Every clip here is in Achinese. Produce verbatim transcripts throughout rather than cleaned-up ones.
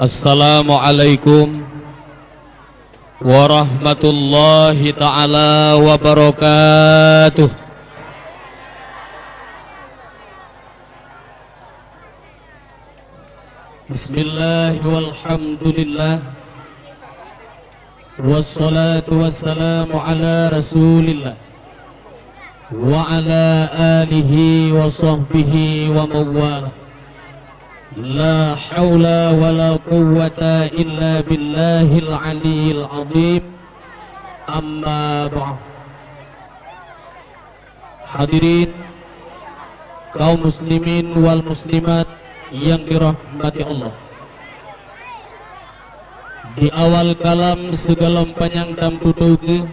Assalamualaikum warahmatullahi taala wabarakatuh. Bismillah walhamdulillah. Wassalatu wassalamu ala Rasulillah wa ala alihi wa sahbihi wa mawala. La haula wa la quwwata illa billahil aliyyil azim. Amma ba'd. Hadirin kaum muslimin wal muslimat yang dirahmati Allah. Di awal kalam sigohlom panyang dam tutoe keuh,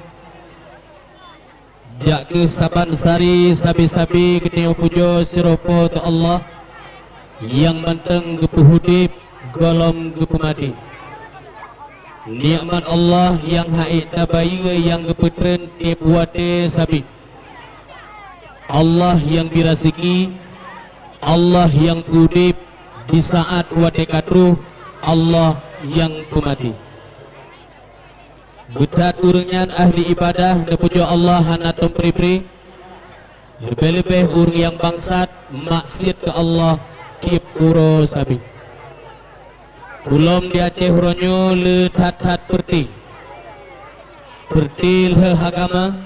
jak keuh saban sari sabe-sabe geutanyoe pujoe sidroe Po teu Allah nyang mantong geupeuudeb gohlom geupeumaté. Nikmat Allah nyang hana tabayeue nyang geupeutreun tieb watée sabe. Allah nyang bri raseuki, Allah nyang peuudeb di saát watée ka troh, Allah nyang peumaté. Beuthat ureuëng nyan ahli ibadah, neupujoe Allah hana tom pri-pri, leubeh-leubeh ureuëng nyang bangsat maksiet keu Allah tieb uroe sabe. Ulôn di Aceh uroe nyoe le that-that peureuti. Peureuti lheueh agama,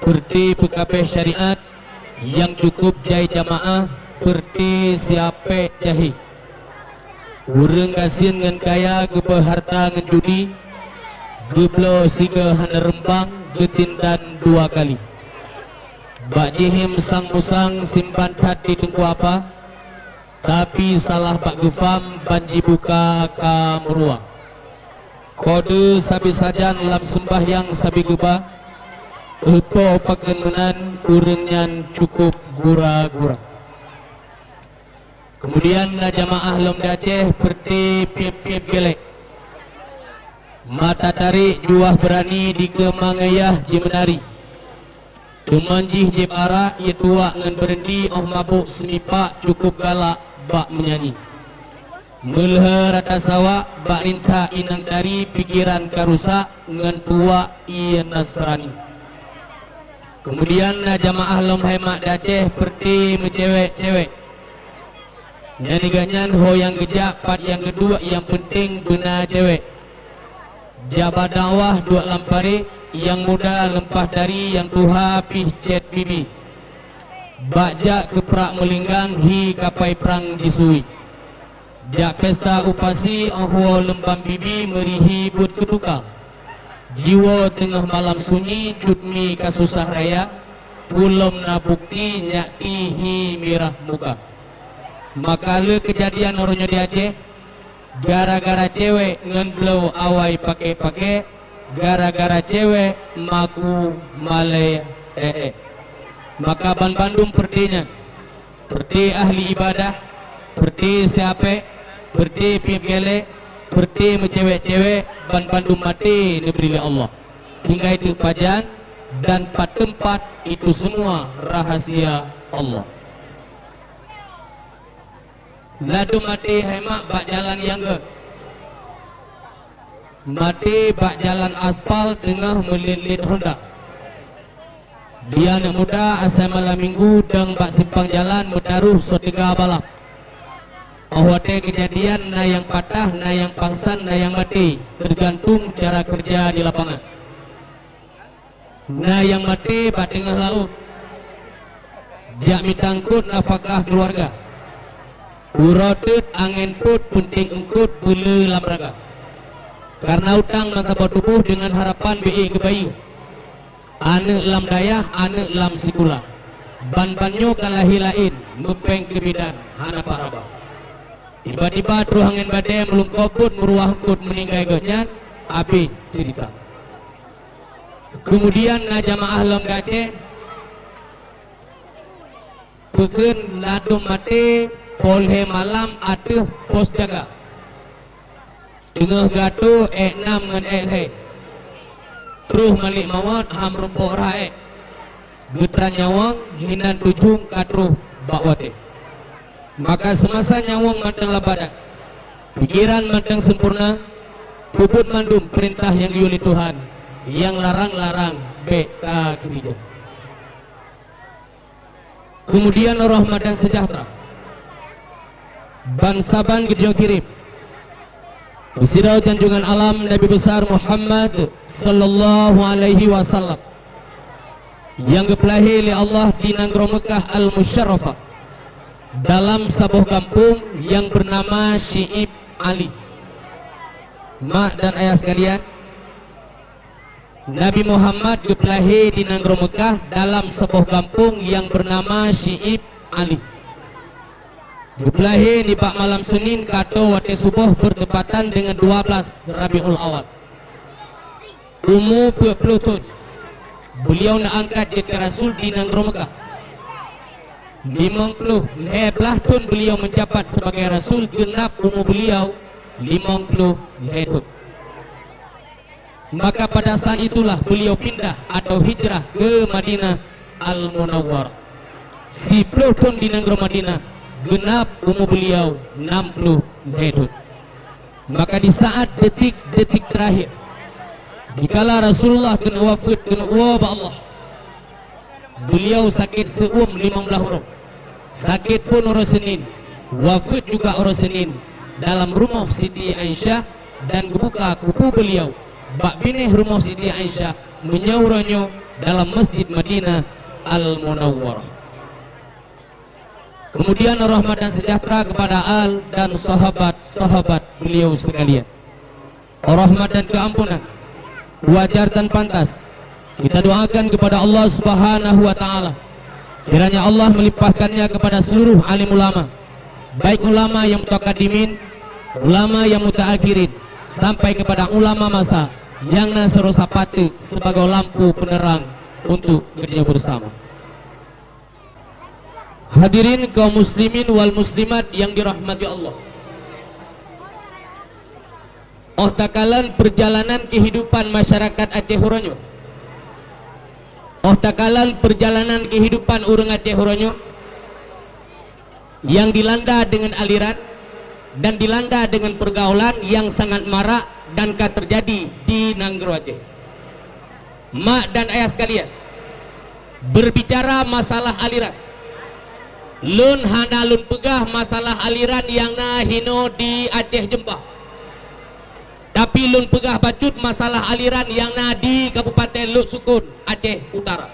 peureuti peukabeh syariat, nyang cukup jai jamaah, peureuti siapek jahé. Ureuëng gasien ngon kaya geubeuhareuta ngon judi, geubloe sigoe hana reumbang, geutindan dua kali. Bak jihém sang musang simban that di teungku apa, tapi salah bak geufam ban jibuka ka meuruwa. Kode sabe sajan lam seumbahyang sabe geuba, eupo pakon meunan ureuëng nyan cukup gura-gura. Keumudian na jamaah lom di Aceh peureuti pieb-pieb gélek. Mata tarék juah beurani dikeue mangeuyah jimeunari. Teuma jih jieb arak, jituwak ngon beurendi, óh mabök seumipak cukup galak bak meunyanyi. Meulheueh rata sawak bak rintak inong tari, pikeran ka rusak ngon tuwak ié Nasrani. Keumudian na jamaah lom hai mak di Aceh peureuti meucewek-cewek. Nyan nigak nyan ho nyang geujak pat nyang geuduek, nyang peunteng beuna cewek. Jak bak dakwah duek lam parék, nyang muda leumpah dari, nyang tuha pih cét bibi. Bak jak keu prak meulinggang, hi kapai prang jisui. Jak pesta upasi, óh woe leumbang bibi, meurihi buet keutuka. Jiwoe teungoh malam sunyi, cut mi ka susah raya, peue lom na bukti nyak ti hi mirah muka. Maka le keujadian uroe nyoe di Aceh, gara-gara cewek ngon bloe awai pakek-pakek, gara-gara cewek maku malée ék-ék. Maka banbandum peureuti nyan, peureuti ahli ibadah, peureuti siapek, peureuti pieb gélek, peureuti meucewek-cewek, banbandum maté neubri lé Allah. Tinggai teuk pajan dan pat teumpat, itu semua rahasia Allah. Ladôm maté hai mak bak jalan nyang gét. Maté bak jalan aspal teungoh meuliet-liet honda. Di aneuëk muda asai malam minggu dong bak simpang jalan meutaroh soe teuga balap. Óh watée keujadian na nyang patah, na nyang pangsan, na nyang maté, teugantung cara keureuja di lapangan. Na nyang maté bak teungoh laôt, jak mita eungkôt nafakah keuluwarga. Uroe teut angén pôt, peunteng eungkôt beuleu lam raga. Kareuna utang meusaboh tuboh deungon harapan bék geubayeue. Aneuëk lam dayah, aneuëk lam sikula, ban-ban nyoe ka lahé laén, meupéng keu bidan hana paraba. Tiba-tiba troh angén badée meulungkop buet meuruwah eungkôt meuninggai gobnyan, abéh ceurita. Keumudian na jamaah lom di Aceh peukheun ladôm maté poh lhée malam ateueh pos jaga. Teungoh geuatoe ék nam ngon ék lhée, troh malek mawöt ham rumpok rhah ék. Geutran nyawöng hinan tujông ka troh bak watée. Maka seumasa nyawöng mantong lam badan, Pikiran mantong sempurna, peubuet mandum peurintah nyang geuyue lé Tuhan, nyang larang-larang bék takeurija. Keumudian rahmat dan seujahteura ban saban geutanyoe kirém keu sidroe junjungan alam Nabi Besar Muhammad sallallahu alaihi wasallam, nyang geupeulahé lé Allah di nanggroe Meukah Al-Musyarrafah, dalam saboh gampông nyang beunama Syi'ib Ali. Mak dan ayah sekalian, Nabi Muhammad geupeulahé di nanggroe Meukah dalam saboh gampông nyang beunama Syi'ib Ali. Geupeulahé nibak malam Seunin ka tô watée suboh beurtepatan deungon dua blaih Rabiul Awal. Umu peuet ploh thon, beuliau neuangkat jeuet keu rasul di nanggroe Meukah. Limong ploh lhée blaih thon beuliau meujabat sibagai rasul, geunab umu beuliau limong ploh lhée thon. Maka pada saat itulah beuliau pindah atau hijrah keu Madinah Al-Munawwarah. Siploh thon di nanggroe Madinah, geunab umu beuliau nam ploh lhée thon. Maka di saat detik-detik terakhir, dikala Rasulullah keuneuk wafeuet, keuneuk woe bak Allah, beuliau sakét seu-uem limong blaih uroe. Sakét phon uroe Seunin, wafeuet juga uroe Seunin dalam rumoh Siti Aisyah dan geubuka kubu beuliau bak binéh rumoh Siti Aisyah meunyoe uroe nyoe dalam Masjid Madinah Al-Munawwarah. Kemudian rahmat dan sejahtera kepada al dan sahabat-sahabat beliau sekalian. Rahmat dan keampunan wajar dan pantas kita doakan kepada Allah Subhanahu wa Ta'ala, kiranya Allah melimpahkannya kepada seluruh alim ulama, baik ulama yang mutakaddimin, ulama yang mutaakhirin, sampai kepada ulama masa yang na serosa pateuk sebagai lampu penerang untuk geutanyoe bersama. Hadirin kaum muslimin wal muslimat yang dirahmati Allah. Óh takalon peurjalanan keuhidupan masyarakat Aceh uroe nyoe, óh takalon peurjalanan keuhidupan ureuëng Aceh uroe nyoe, nyang dilanda deungon aliran dan dilanda deungon peurgaulan nyang sangat marak dan ka teujadi di nanggroe Aceh. Mak dan ayah sekalian, berbicara masalah aliran, lôn hana lôn peugah masalah aliran nyang na hinoe di Aceh Jeumpa. Tapi lôn peugah bacut masalah aliran nyang na di Kabupaten Lhoksukon, Aceh Utara.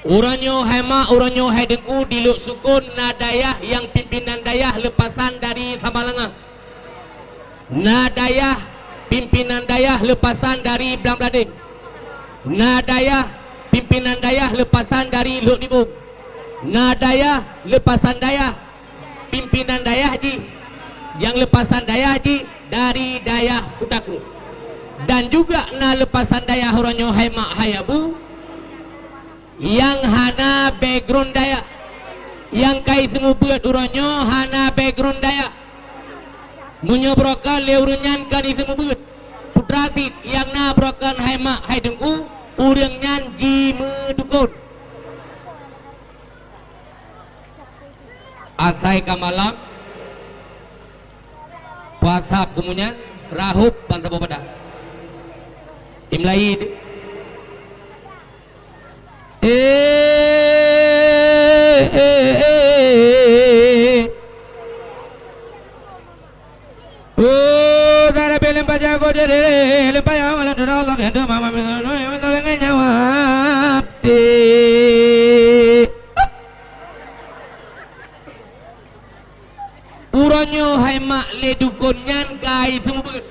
Uroe nyoe hai mak, uroe nyoe hai teungku, di Lhoksukon na dayah nyang pimpinan dayah leupasan dari Samalanga. Na dayah pimpinan dayah leupasan dari Blang Bladeh. Na dayah pimpinan dayah leupasan dari Lhok Nibong. Na dayah leupasan dayah pimpinan dayah jih, nyang leupasan dayah jih dari dayah Kuta Krueng. Dan juga na leupasan dayah uroe nyoe hai mak hai abu, nyang hana background dayah, nyang ka jiseumeubeuet uroe nyoe hana background dayah. Meunyoe broken lé ureuëng nyan ka jiseumeubeuet, putra cit nyang na broken hai mak hai teungku, ureuëng nyan jimeudukon. Asai ka malam, puasa keumunyan, rahop ban saboh badan. Imlai deh. Eh, eh, eh, eh. Oh, cara pilih pacar kau jadi, lupa ya, malah dulu Allah kata, mama bisa dulu, yang betul dengan nyawa. Ti. Uroe nyoe hai mak lé dukon nyan ka jiseumeubeuet.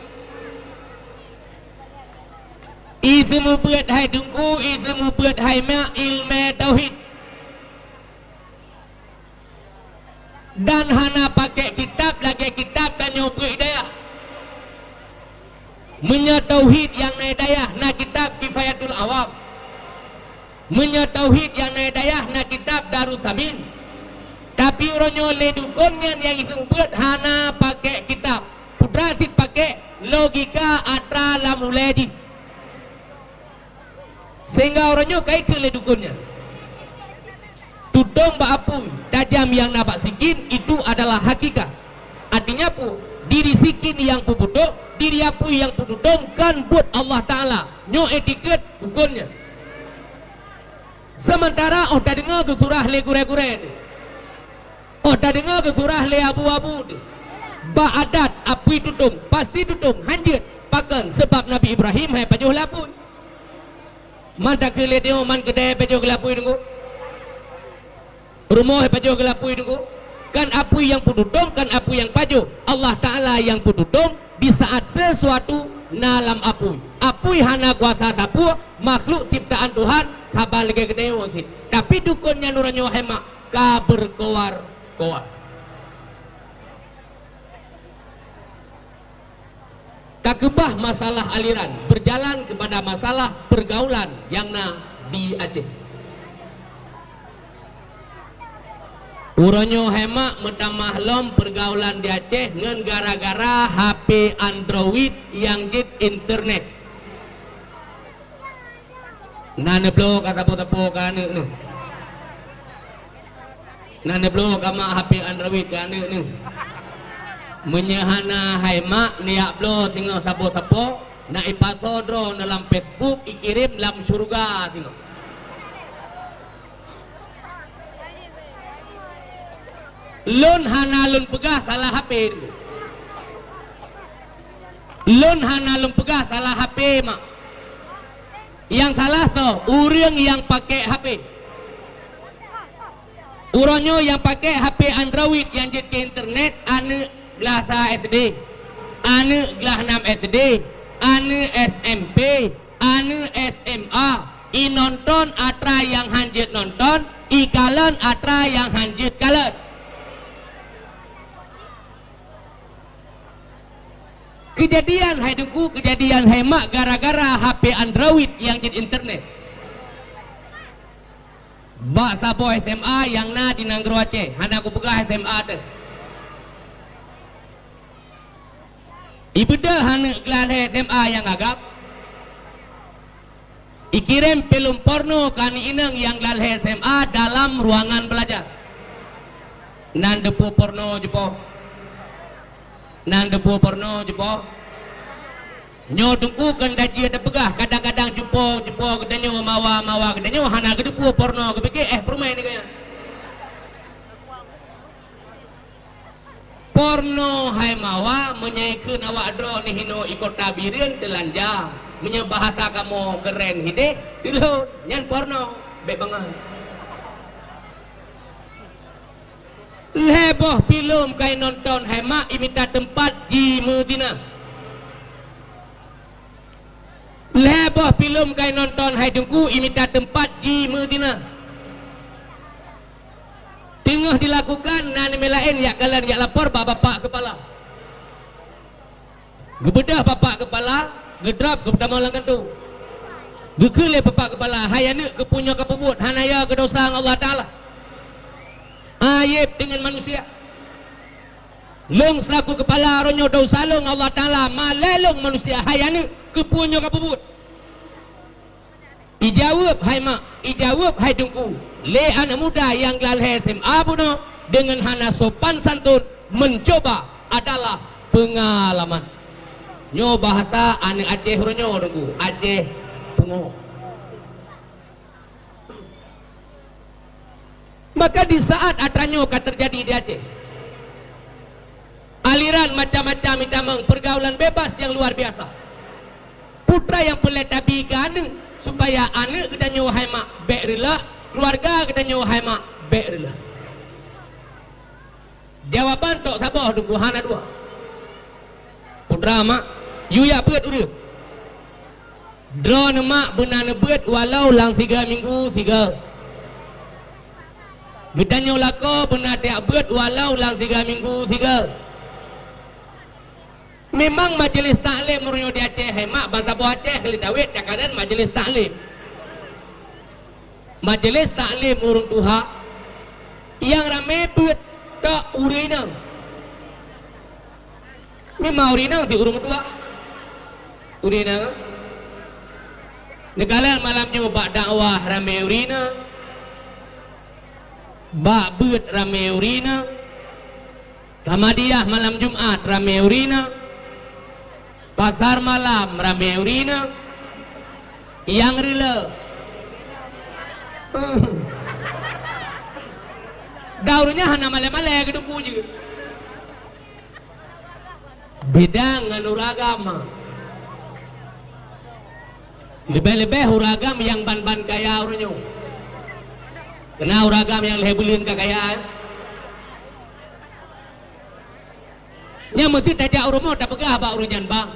Jiseumeubeuet hai teungku, jiseumeubeuet hai mak ileumèe tauhid. Dan hana pakék kitab lagèe kitab tanyoe beuet dayah. Meunyoe tauhid nyang na dayah na kitab Kifayatul Awam. Meunyoe tauhid nyang na dayah na kitab Darussamin. Tapi uroe nyoe lé dukon nyan nyang jiseumeubeuet hana pakék kitab. Putra cit pakék logika atra lam ulèe jih. Sehingga uroe nyoe ka ikheun lé dukon nyan, tudong bak apui, tajam nyang na bak sikin, itu adalah hakikat. Artinya peue? Diri sikin nyang peuputôh, diri apui nyang peututông, kon buet Allah Taala. Nyoe etiket huköm nyan. Seumantara 'oh tadeungoe geusurah lé gurée-gurée nyoe, 'oh tadeungoe geusurah lé abu-abu nyoe, bak adat apui tutông, pasti tutông, hanjeuet. Pakon? Sabab Nabi Ibrahim hai pajoh lé apui. Man takheun lé tanyoe, man keudè hai pajoh lé apui nyoe? Rumoh hai pajoh lé apui nyoe? Kon apui nyang peututông, kon apui nyang pajoh. Allah Taala nyang peututông di saat sesuatu na lam apui. Apui hana kuasa sapeue, makhluk ciptaan Tuhan, saban lagée geutanyoe cit. Tapi dukon nyan uroe nyoe hai mak ka beukoar-koar. Ka keubah masalah aliran, berjalan kepada masalah pergaulan nyang na di Aceh. Uroe nyoe hai mak meutamah lom pergaulan di Aceh ngon gara-gara H P Android nyang jeuet internet. Na neubloe ka sapo-sapo keu aneuk neuh. Na neubloe ka mak H P Android keu aneuk neuh. Meunyoe hana hai mak neujak bloe singoh sapo-sapo, na ipasoe droeneuh lam Facebook, ikirém lam syeuruga singoh. Lôn hana lôn peugah salah H P. Lôn hana lôn peugah salah H P mak. Nyang salah soe? Ureuëng nyang pakai H P. Uroe nyoe nyang pakai H P Android nyang jeuet keu internet, aneuk glah sa S D, aneuk glah nam S D, aneuk S M P, aneuk S M A, inonton atra nyang hanjeuet nonton, ikalon atra nyang hanjeuet kalon. Keujadian hai teungku, keujadian hai mak gara-gara H P Android nyang jeuet internet. Bak saboh S M A nyang na di nanggroe Aceh, hana kupeugah S M A teuh. Ibeudôh aneuk glah lhée S M A nyang agam. Ikirém filem porno keu aneuk inong nyang glah lhée S M A dalam ruangan belajar. Nan deupue porno jipoh. Nan deupue porno jipoh. Nyoe teungku keu tajeuet tapeugah, kadang-kadang cupo-cupo geutanyoe, mawa-mawa geutanyoe hana geudeupue porno, geupike éh peurumaih nibak nyan. Porno hai mawa, meunyoe kheun awak droeneuh hinoe i Kota Bireuen teulanja, meunyoe bahasa kamoe keuren hideh, teulon, nyan porno, bék bangai. Lhée boh filem ka inonton hai mak imita teumpat jimeuzina. Lhée boh filem ka inonton hai teungku imita teumpat jimeuzina. Teungoh dilakukan, na neumé laén jak kalon jak lapor bak bapak keupala. Geubeudôh bapak keupala, geudrop geupeutamong lam kantô. Geukheun lé bapak keupala, "Hai aneuk, keupeue nyoe kapeubuet, hana yo keu dosa ngon Allah Taala. Ayeb deungon manusia. Lôn seulaku keupala uroe nyoe dosa lôn ngon Allah Taala, malée lôn manusia. Hai aneuk, keupeue nyoe kapeubuet?" Ijaweueb hai mak, ijaweueb hai teungku, lé aneuk muda nyang glah lhée S M A bunoe deungon hana sopan santun, mencoba adalah pengalaman. Nyoe bahasa aneuk Aceh uroe nyoe teungku, Aceh pungo. Maka di saat atra nyoe ka teujadi di Aceh, aliran macam-macam itamong, pergaulan bebas nyang luar biasa. Peue nyang peureulée tabi keu aneuk, supaya aneuk geutanyoe hai mak bék reuloh, keuluwarga geutanyoe hai mak bék reuloh. Jawaban trok saboh teungku, hana dua. Peue mak, yue jak beuet ureuëng. Droeneuh mak beuna neubeuet walau lam siga minggu siga. Geutanyoe lakoe beuna tajak beuet walau lam siga minggu siga. Memang majelis taklim uroe nyoe di Aceh hai mak, bansaboh Aceh keu lintawet takalon majelis taklim. Majelis taklim ureuëng tuha nyang ramé beuet tok ureuëng inong. Memang ureuëng inong sit ureuëng tuha. Ureuëng inong. Neukalon malam nyoe bak dakwah ramé ureuëng inong. Bak beuet ramé ureuëng inong. Kamadiyah malam Jumat ramé ureueng inong. Pasar malam ramé ureueng inong. Nyang reuloh. Daureueng nyan hana malèe-malèe geuduek jeuet. Beda ngon ureueng agam. Leubeh-leubeh ureueng agam nyang ban-ban kaya ureueng nyoe. Keureuna ureueng agam nyang lhèe buleuen ka kaya, eh. Nyan meuseuti tajak u rumoh tapeugah bak ureueng nyan, "Bang,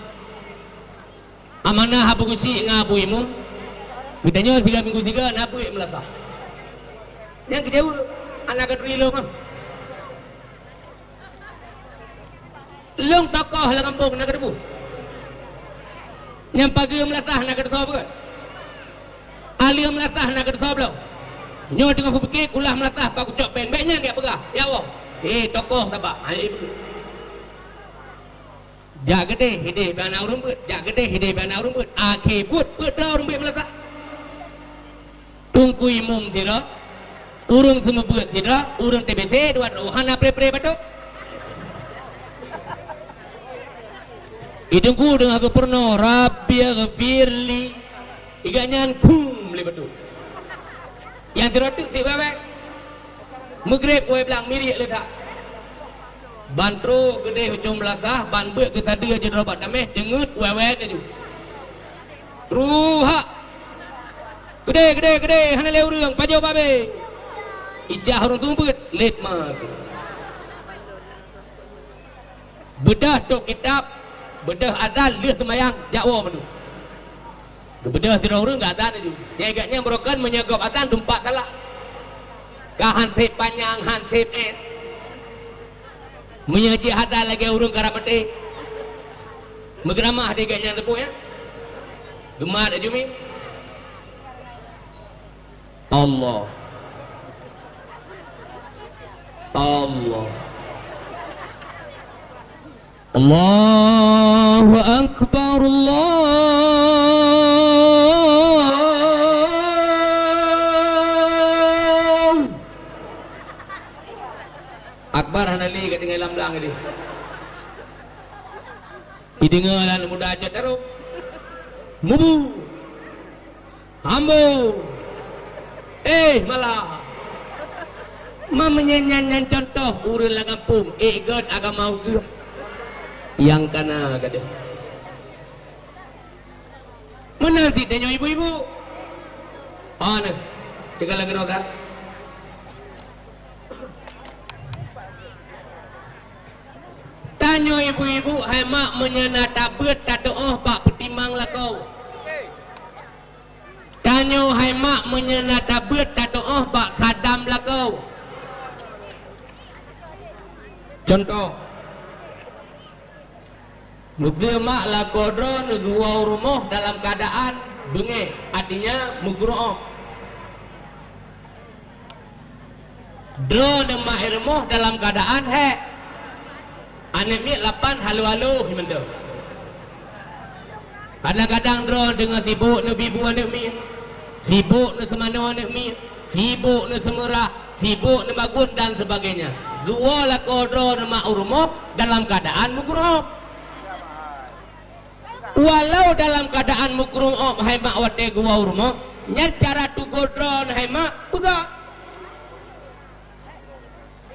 amanah Abu Geuchik ngon Abu Imum, geutanyoe sigoe minggu sigoe na beuet meulasah." Nyan geujaweueb, "Hana ka turi lôn mah. Lôn tokoh lam gampông na ka teupeue. Nyang pageue meulasah na ka teusoe beuet. Aleuem meulasah na ka teusoe bloe. Nyoe teungoh kupike kulah meulasah bak kucok péng. Bèk nyan gèt peugah, ya Allah. Eh, tokoh sabab." Hai, jak keudeh, hideh bak na ureueng beuet. Jak keudeh, hideh bak na ureueng beuet. Akhé buet, peue droe ureueng beuet meulasah. Teungku imum sidroe, ureueng seumeubeuet sidroe, ureueng TBC dua droe, hana pre-pre bacut. Di teungku deungon geupeureunoe, "Rabbighfirli." Iga nyan khum lé bacut. Nyang sidroe teuk sép wèt-wèt. Meugreb wai blang miriek le that. Ban trok keudeh u cong meulasah, ban beuet geusadeue jidroe bak taméh, deungeut wèt-wèt laju. Truhak. Keudeh, keudeh, keudeh, hana lé ureueng, pajoh babé. Ijak ureueng seumeubeuet, lét ma. Beudôh tok kitab, beudôh azan, lheueh seumayang, jak woe mandum. Geubeudôh sidroe ureueng geuazan laju. Nyang igat nyan beurokon meunyoe gob azan teumpat salah. Ka han sép panyang, han sép én. Meunyoe jih azan lagèe ureueng karab maté. Meugeuramah di igat nyan teupeu, ya. Geumat laju mi. Allah. Allah. Allahu Akbar, Allahu Akbar. Hana lé ka tinggai lam blang tadi. Ideungoe lé aneuk muda cot tarok. Mubu. Ambo. Eh, malah. Ma meunyan nyan, nyan contoh ureueng lam gampông, eh, göt agama ukeue. Nyang kana gadeuh. Meunan cit tanyoe ibu-ibu. Oh, nah. Cegah lagèe droe ka. Tanyoe ibu-ibu hai mak meunyoe na tabeuet tatuoh bak peutimang lakoe. Tanyoe hai mak meunyoe na tabeuet tatuoh bak khadam lakoe. Contoh, meuseu mak lakoe droeneuh geuwoe u rumoh dalam keuadaan beungéh, artinya meugeureu'ob. Droeneuh mak i rumoh dalam keuadaan hék. Aneuk miet lapan halo-halo mantong. Kadang-kadang droeneuh deungoe sibôk neubi bu aneuk miet, sibôk neuseumanoe aneuk miet, sibôk neuseumeurah, sibôk neumagun dan sebagainya. Geuwoe lakoe droeneuh mak u rumoh dalam keuadaan meugeureu'ob. Walau dalam keuadaan meugeureu'ob hai mak watèe geuwoe u rumoh, nyan cara tugoe droeneuh hai mak peugah.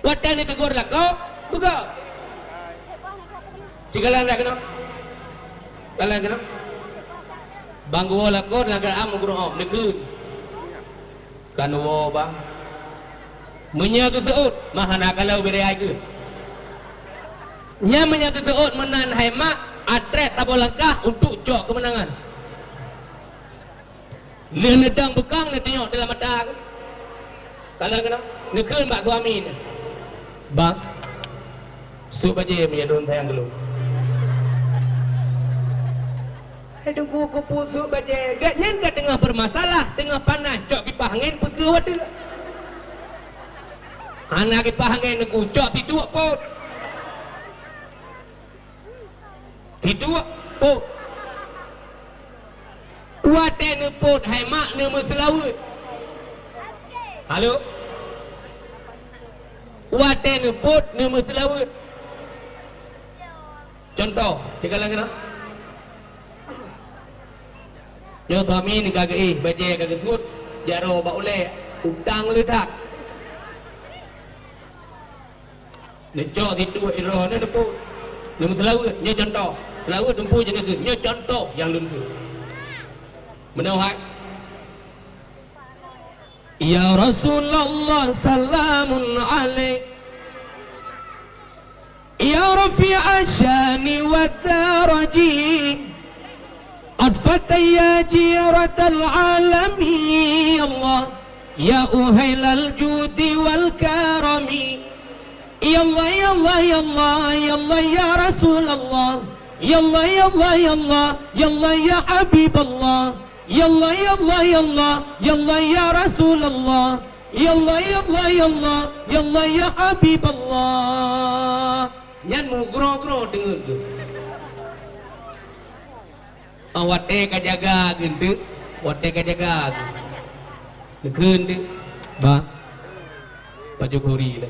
Watèe neuteugor lakoe, peugah. Cit kalon dak keunoe. Kalon keunoe. Ban geuwoe lakoe dalam keuadaan meugeureu'ob, neukheun. Kan woe, bang. Meunyoe geuseuôt, mah hana kalon bidayah keuh. Nyan meunyoe geuseuôt meunan hai mak, atrét saboh langkah untuk cok keumeunangan. Lheueh neudong beukang, neutunyok dalam mata keuh. Kalon keunoe, neukheun bak suami neuh, "Bang, sôk bajèe meunyoe droen sayang keu lôn." Hai Teungku, keupeue sôk bajèe? Gobnyan ka teungoh beureumasalah, teungoh panas, cok kipah angén peukeue watèe. Hana kipah angén Teungku, cok siduek pôt. Siduek pôt. Watèe neupôt hai mak neumeuseulaweuet. Halo? Watèe neupôt, neumeuseulaweuet. Cuntoh, sigohlom keunoe. Nyoe suami ni ka geuéh, bajée ka geusuet, jaroe bak ulée, utang le that. Neucok situ ira, neuneupot. Neumeuseulaweuet, nyoe cuntoh. Seulaweuet teumpu jeuneuh keuh, nyoe cuntoh nyang lôn keuh. Meunoe hai. Ya Rasulullah, salamun alaik. Ya rafi'ash syani wad daraji. Atfata ya jiratal alami. Ya Allah. Ya uhailal judi wal karami. Ya Allah, ya Allah, ya Allah, ya Allah, ya Rasulullah. Ya Allah, ya Allah, ya Allah, ya Allah, ya Habiballah. Ya Allah, ya Allah, ya Allah, ya Allah, ya Rasulullah. Ya Allah, ya Allah, ya Allah, ya Allah, ya Habiballah. Nyan meugroe-groe deungon geuh. Ah, watée ka jaga geuh teuk, watée ka jaga geuh. Neukheun teuk, bah, pajoh kuri lé.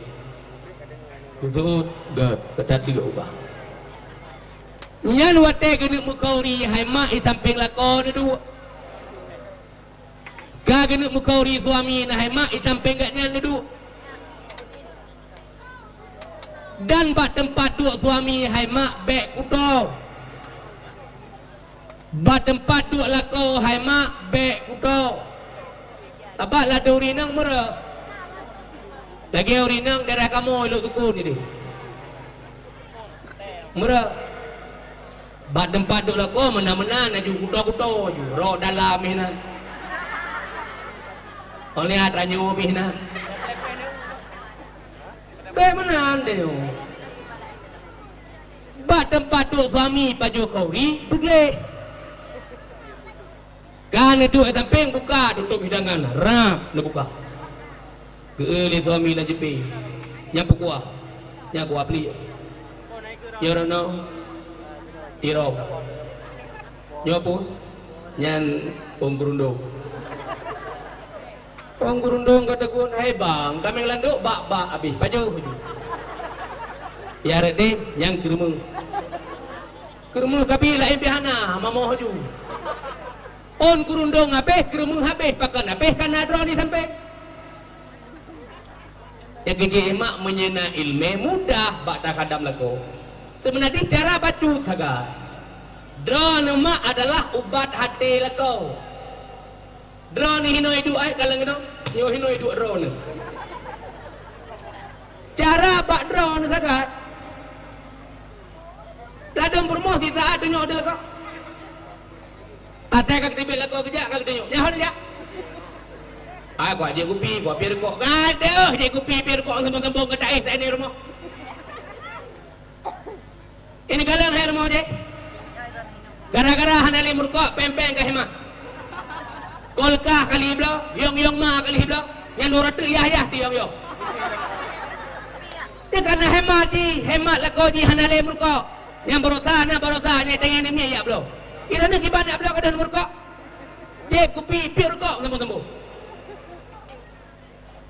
Khusus geuh, keutat teuk ubah. Nyan watée keuneuk meukauri hai mak i sampéng lakoe neuduek. Ka keuneuk meukauri suami na hai mak i sampéng gobnyan neuduek. Dan bak teumpat duek suami hai mak bék kuto. Bak teumpat duek lakoe hai mak bék kuto. Sabab ladôm ureueng inong meureuh. Lagée ureueng inong daerah kamoe Lhoksukon nideh. Meureuh. Bak teumpat duek lakoe meunan-meunan laju kuto-kuto laju. Rok dalam pih na. Óh lheueh tanyoe pih na. Bék meunan tanyoe. Bak teumpat duek suami pajoh kauri, beugleh. Ka neuduek i sampéng, buka tutôp hidangan, rab neubuka. Geu-eu lé suami lam jipé, "Nyan peue kuah?" "Nyan kuah pliek." "Nyoe reunoe?" "Tirong." "Nyoe peue?" "Nyan ôn geurundong." Ôn geurundong ka teugon, "Hai bang, kaméng landok bak-bak habéh, pajoh ju." "Ya rot deh, nyan keureumeung." Keureumeung kabi laén pih hana, mamoh ju. Ôn geurundong habéh, keureumeung habéh, pakon habéh ka na droeneuh sampéng. Nyang keu jih mak meunyoe na iéleumé mudah bak takhadam lakoe. Seubeuna jih cara bacut sagai. Droeneuh mak adalah ubat até lakoe. Droeneuh hinoe iduek ai kalon keunoe, nyoe hinoe iduek droeneuh. Cara bak droeneuh sagai. Ladôm peurumoh sisaat tunyok deuh kah. Asai ka geuteubiet lakoe geujak ka geutunyok. Nyan hana jak. Ai kuat jép kupi, kuat pier rukok. Gadoh jép kupi, pier rukok sambông-sambông ka taéh, taéh di rumoh. Ini galeng hai rumoh jih. Gara-gara hana lé meurukok, péng-péng ka hemat. Kulkas kali bloe, yong-yong ma kali bloe. Nyang dua ratus yah-yah ti yong-yong. Dia kana hemat jih, hemat lakoe jih hana lé meurukok. Nyang barosa na barosa, nyang tengah ni miet jak bloe. Kira ni kiban jak bloe ka deuh meurukok. Jép kupi, piep rukok, sambông-sambông.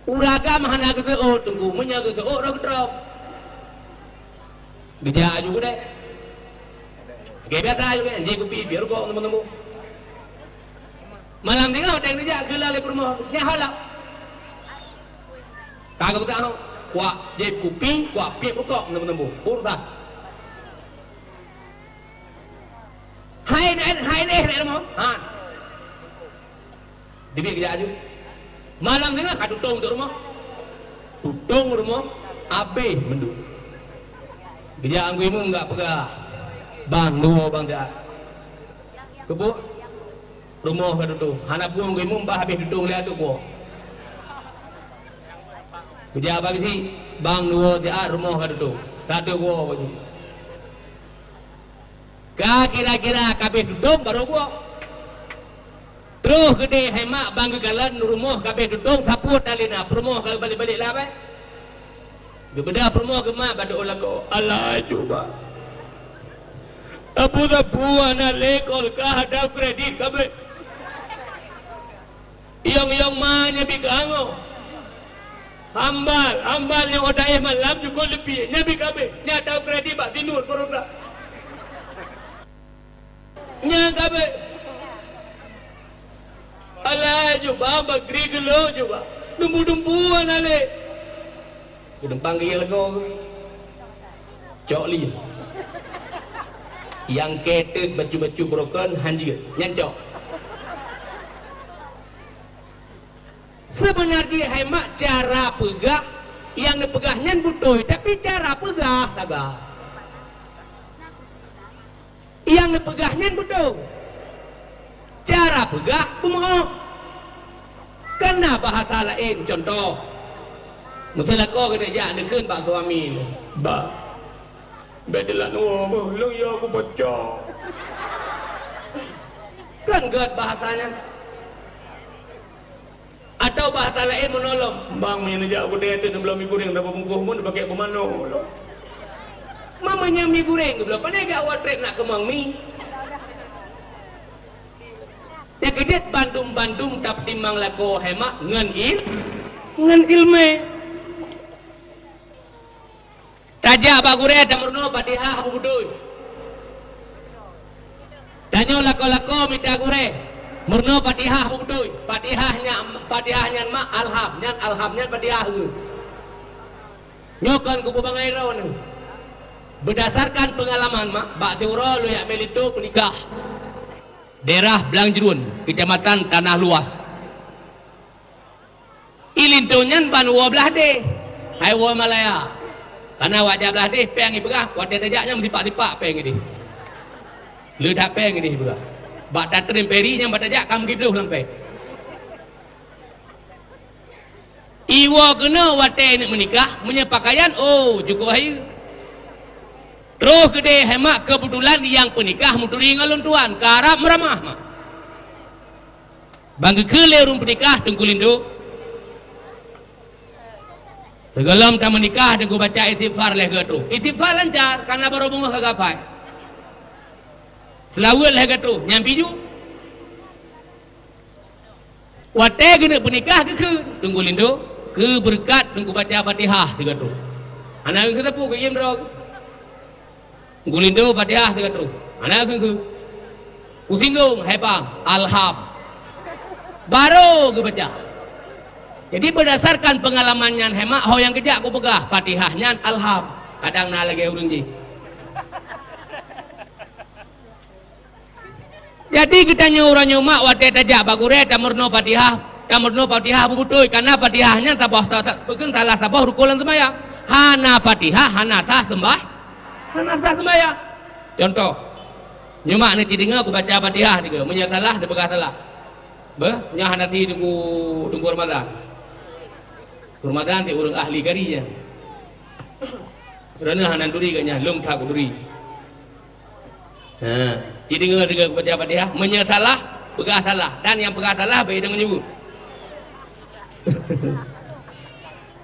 Ureueng agam hana geuseuôt teungku, meunyoe geuseuôt roh geutrok. Geujak aju keudeh. Lagèe biasa aju keudeh, jép kupi, piep rukok, teumeu-teumeu. Malam singoh watèe geujak keu lalé peurumoh, nyan ho lom. Ka geupeugah ho, kuak jép kupi, kuak piep rukok, teumeu-teumeu. Urusan. Hai neh, hai neh, neh rumoh. Ha. Dibi geujak aju. Malam singoh ka tutong di rumoh. Tutong rumoh, abéh mandum. Geujak Teungku Imum geujak peugah, "Bang, dua bang dah." Keuboh, rumoh ka tutong. Hana pulang Teungku Imum, bah abéh tutong lé ateueh kuwoe. Geujak bak geuchik, "Bang, dua siat rumoh ka tutong." Ka ateueh kuwoe bak geuchik. Ka kira-kira ka abéh tutong barô kuwoe. Troh keudéh hai mak ban geukalon rumoh ka abéh tutong, sapeue talina peurumoh ka geubalek-balek lé abéh. Geubeudôh peurumoh geumat bak doa lakoe, "Allah cuba. Sapeue-sapeue hana lé kulkas atau kredit ka abéh. Yong-yong ma nyan bi keu angoh. Hambal, hambal nyang oda éh malam jukon leupie, nyan bi ka abéh. Nyan atau kredit bak sinur baroesa." Nyan ka abéh. Alah, jubah, bagri geulok jubah. Dumpu-dumpu hana lé. Geudumpang geuyue lagoe. Cok lé. Nyang keu teuk bacut-bacut broken han jeuet. Nyan cok. Seubeuna jih hai mak cara peugah, nyang neupeugah nyan beutôi, tapi cara peugah sagai. Nyang neupeugah nyan beutôi. Cara peugah beumeu'oh. Kan na bahasa laén, cuntoh. Miseu lakoe keuneuk jak neukheun bak suami, "Bah, bèk dilat nyoe beuh, lôn yue kupeucok." Kan gèt bahasa nyan. Atawa bahasa laén meunolong, "Bang, meunyoe neujak u keudè teuh neubloe mi guréng, neubloe bungkôh meu'en, neupakèk keu manok." Ma meunyoe mi guréng geubloe, pane jak awak trép nak keumong mi? Nyang keujeuet bandum-bandum tapeutimang lakoe hai mak ngon il-, ngon ileumèe. Tajak bak gurèe tameurunoe Fatihah beubeutôi. Tanyoe lakoe-lakoe mita gurèe meurunoe Fatihah beubeutôi. Fatihah nyan, Fatihah nyan mak alham, nyan alham, nyan Fatihah geuh. Nyoe kon kupeue bangai droeneuh. Beudasarkan peungalaman mak, bak siuroe lôn jak meulinto peunikah. Daerah Blang Jruen, Kecamatan Tanah Luas. Ilinto nyan ban woe blaih deh, hai woe Malaya. Kareuna awak jak blaih deh, péng ipeugah, watèe tajak nyan meusipak-sipak péng ideh. Le that péng ideh ipeugah. Bak tatrém peri nyan bak tajak ka meugibloh lam péng. Iwoe keunoe watèe neuk meunikah, meunyoe pakaian, oh, jukôb hayeue. Troh keudeh hai mak, keubeutulan nyang peunikah meuturi ngon lôn tuan, karab meuramah mak. Ban geukheun lé ureueng peunikah Teungku Lindo. Sigohlom tameunikah Teungku baca istighfar lhèe geuh troh. Istighfar lancar, kareuna barô beungoh ka geuhafai. Seulaweuet lhèe geuh troh, nyan pih ju. Watèe geuneuk peunikah geukheun Teungku Lindo, keu beureukat Teungku baca Fatihah sigoe troh. Hana geukheun sapeue, geuiem droe. Teungku Lindo Fatihah sigoe troh. Hana geukheun. Kusinggong, hai bang, alham. Barô geubaca. Jadi, beudasarkan peungalaman nyan hai mak, ho nyang keujak kupeugah, Fatihah nyan alham. Kadang na lagèe ureueng jih. Jadi geutanyoe uroe nyoe mak watèe tajak bak gurèe tameurunoe Fatihah, tameurunoe Fatihah beubeutôi, kareuna Fatihah nyan saboh sa-, sa-, bukon salah saboh rukon lam seumayang. Hana Fatihah, hana sah seumbah-, hana sah seumayang. Cuntoh, nyoe mak neuci deungoe kubaca Fatihah deungoe, meunyoe salah neupeugah salah. Beuh, nyoe hana ti Teungku, Teungku Ramadhan. Teungku Ramadhan ti ureueng ahli kari nyan. Droeneuh hana duri geuh nyan, lôn that kuduri. Ha, ci deungoe-deungoe kubaca Fatihah, meunyoe salah, peugah salah, dan nyang peugah salah bèk deungoe nyebut.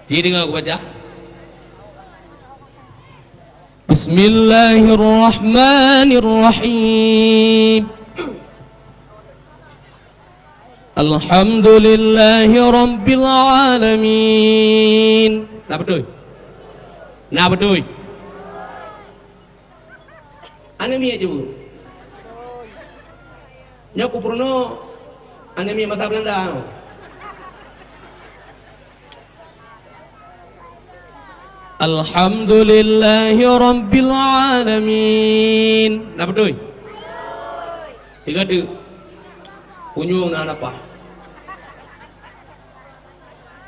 Ci deungoe kubaca. Bismillahirrahmanirrahim. Alhamdulillahirabbil alamin. Na beutôi? Na beutôi? Aneuk miet jeuet. Nyoe kupeurunoe aneuk miet masa Beulanda. Alhamdulillahirabbil alamin. Na beutôi? Tiga tu. Punyueng na lapah.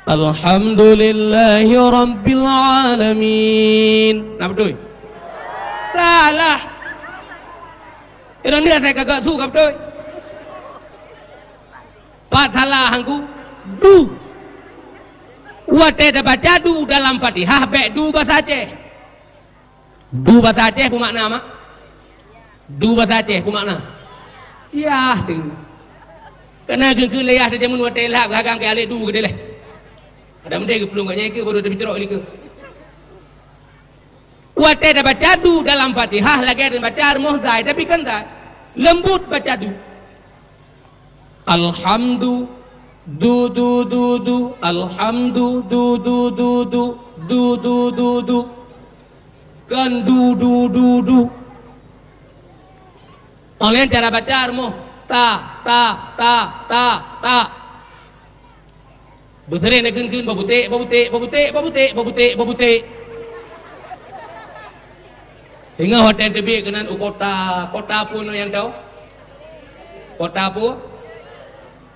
Alhamdulillahirabbil alamin. Na beutôi? Salah. Indonesia saya kagak suka beutôi. Pat salah hangku. Du. Watèe tabaca du dalam Fatihah bèk du basa Aceh. Du basa Aceh peue makna, mak? Du basa Aceh peue makna? Yah tu. Kana geukeu lé yah teujameun watèe lhak geuhagang keu alek du keudeh leh. Ada meuntèe geuplueng kat nyan ikeue baru teupicrok likeu. Watèe tabaca du dalam Fatihah lagèe tabaca rumoh zai, tapi kan zai. Leumbut baca du. Alhamdu, du, du, du, du, alhamdu, du, du, du, du, du, du, du, du. Kan du, du, du, du. Óh lheueh nyan cara baca rumoh, ta, ta, ta, ta, ta. Beuseuréng na kheun-kheun babuték, babuték, babuték, babuték, babuték, babuték. Singoh watée teubiet keunan u kota, kota peue nyoe nyang tao? Kota peue?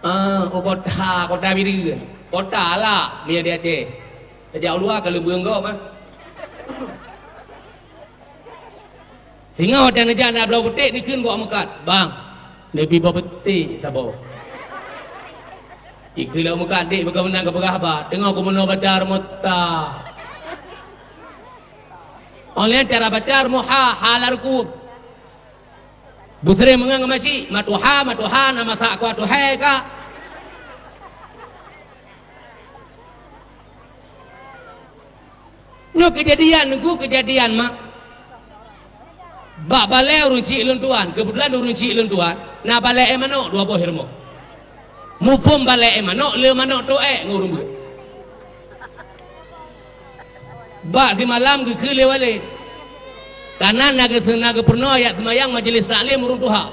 Ah, u kota, kota Bideu. Kota lah, meunyoe di Aceh. Tajak u luwa ka leubeung gob mah. Singoh watée neujak na bloe buték dikheun bak meukat, "Bang, neubi boh peuték saboh." Ikheun lé meukat, "Dek, beuka meunan kapeugah haba, teungoh kumeunoe baca rumoh ta." Óh lheueh nyan cara baca rumoh ha, ha lam rukuk. Beuseuréng meungon ngon masyik, "Matuha, matuha, na masak kuah tuhai ka." Nyoe keujadian, Teungku, keujadian mak. Bak balée ureuëng chik lôn tuan, keubeutulan ureuëng chik lôn tuan, na balée manok dua boh rumoh. Muphom balée manok, le manok toh ék ngon ureuëng beuet. Bak simalam geukheun lé walét. Kanan na geu-, na geupeurunoe jak seumayang majelis taklim ureuëng tuha.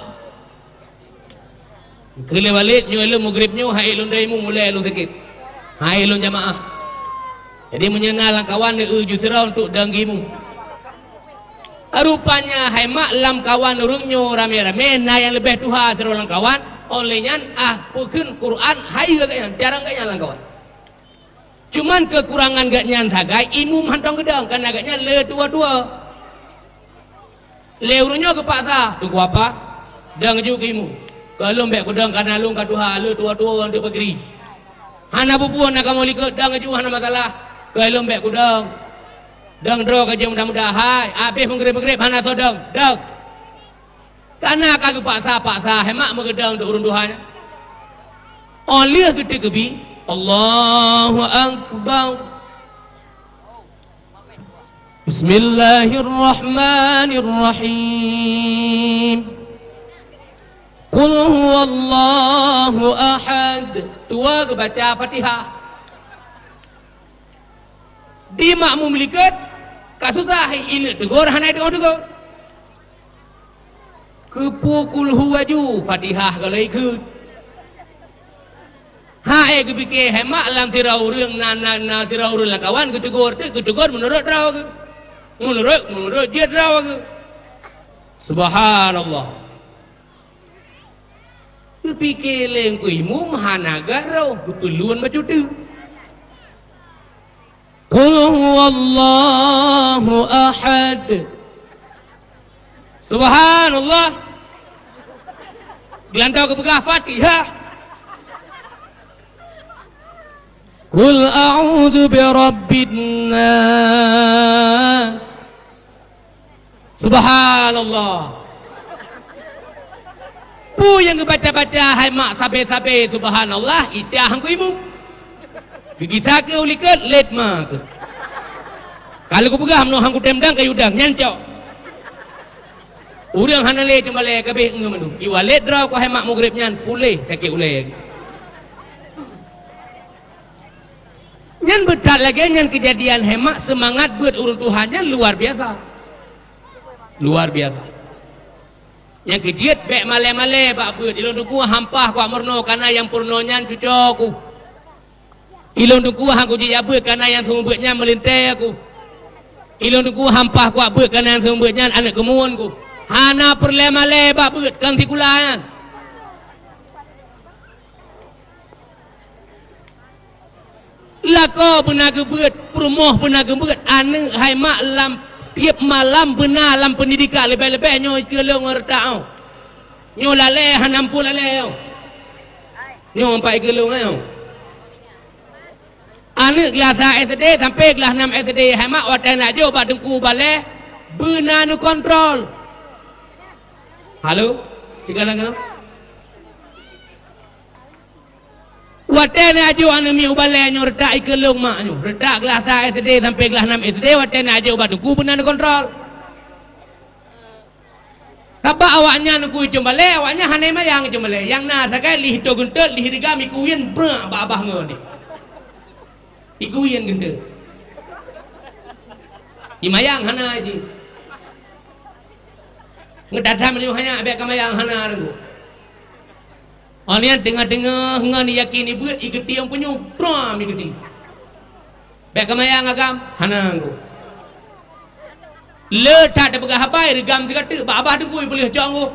Keu lé walét nyoe lôn meugrib nyoe hai lôn dai mu mulai lôn sakét. Hai lôn jamaah. Jadi meunyoe na lam kawan eu ju sidroe untuk dang gimu. Rupanya hai mak lam kawan ureuëng nyoe ramé-ramé na nyang leubeh tuha sidroe lam kawan, óh lheueh nyan ah peukheun Quran hai geuh geuhnyan, jarang geuhnyan lam kawan. Cuman keukurangan geuhnyan sagai imum hantong geudong, kana geuhnyan le tuwo-tuwo. Lé ureuëng nyoe geupaksa, "Teungku apa? Dang ju keu imum." "Keu lôn bék kudong kana lôn ka tuha, le tuwo-tuwo untuk peugri." "Hana peue-peue na kamoe likot, dang ju hana masalah." "Keu lôn bék kudong. Dang droe ka jeuem muda-muda hai, abéh meugreb-meugreb hana soe dong." Dong. Kana ka geupaksa-paksa hai mak meugeudong untuk ureuëng tuha nyan. Óh lheueh geuteukeubi, Allahu Akbar. Bismillahirrahmanirrahim. Qul huwallahu ahad. Tuwo geubaca Fatihah. Di makmum likot ka susah ineuk teugor hana teungoh teugor. Keupeue kulhu aju, Fatihah galai kheun. Hai geupike hai mak lam sidroe ureuëng na, na, na sidroe ureuëng lam kawan geuteugor teuk, geuteugor meunurot droe geuh. Meunurot, meunurot jeuet droe geuh. Subhanallah. Geupike lé Teungku Imum hana gadroh, geupeulon bacut teuk. Qul huwallahu ahad. Subhanallah. Geulantau geupeugah Fatihah. Qul a'udzu birabbin nas. Subhanallah. Peue nyang geubaca-baca hai mak sabe-sabe subhanallah, icah Teungku Imum. Geugisa keu u likot, lét ma keu. Ka lheueh kupeugah meunoe han kutem dang kayu dang, nyan cok. Ureuëng hana lé cuma lé kabeh ngeue mandum. Iwa lét droe keu hai mak mugréb nyan puléh sakét ulée. Nyan beuthat lagée nyan keujadian hai mak seumangat beuet ureuëng tuha nyan luar biasa. Luar biasa. Nyang keujeuet bék malée-malée bak beuet, ilôn teungku hampah kuat meurunoe kana nyang peurunoe nyan cuco ku. Ilôn teungku han kujeuet jak beuet kana nyang seumeubeuet nyan meulintée ku. Ilôn teungku hampah kuat beuet kana nyang seumeubeuet nyan aneuëk keumuen ku. Hana peureulée malée bak beuet kon sikula nyan. Lakoe beuna geubeuet, peurumoh beuna geubeuet, aneuëk hai mak lam tieb malam beuna lam peundidikan leubeh-leubeh nyoe ikeulong reutah. Nyoe lalée hana meupeue lalée. Nyoe ampai ikeulong nyoe. Aneuëk glah sa S D sampai glah nam S D hai mak watée na jok bak teungku balée beuna neukontrol. Halo, sigalang keunoe. Watée na jok aneuëk miet u balée nyoe retak ikeulong mak nyoe, retak glah sa S D sampai glah nam S D watée na jok bak teungku beuna neukontrol. Sabab awaknyan ku icong balée, awaknyan hana mayang icong balée. Nyang na sagai lih to geuntot, lih riga miku uyen brak bak abah ngon. Iku uyen geuntot. Imayang hana ji. Ngeudadam nyoe hanya bèk kamayang hana Teungku. Oh nyan teungoh-teungoh ngon yakin ibeut, igeuti nyang punyueng, tram igeuti. Bèk kamayang agam, hana Teungku. Le that tapeugah haba, reugam sigateuk, bak babah Teungku ipeuleueh cok Teungku.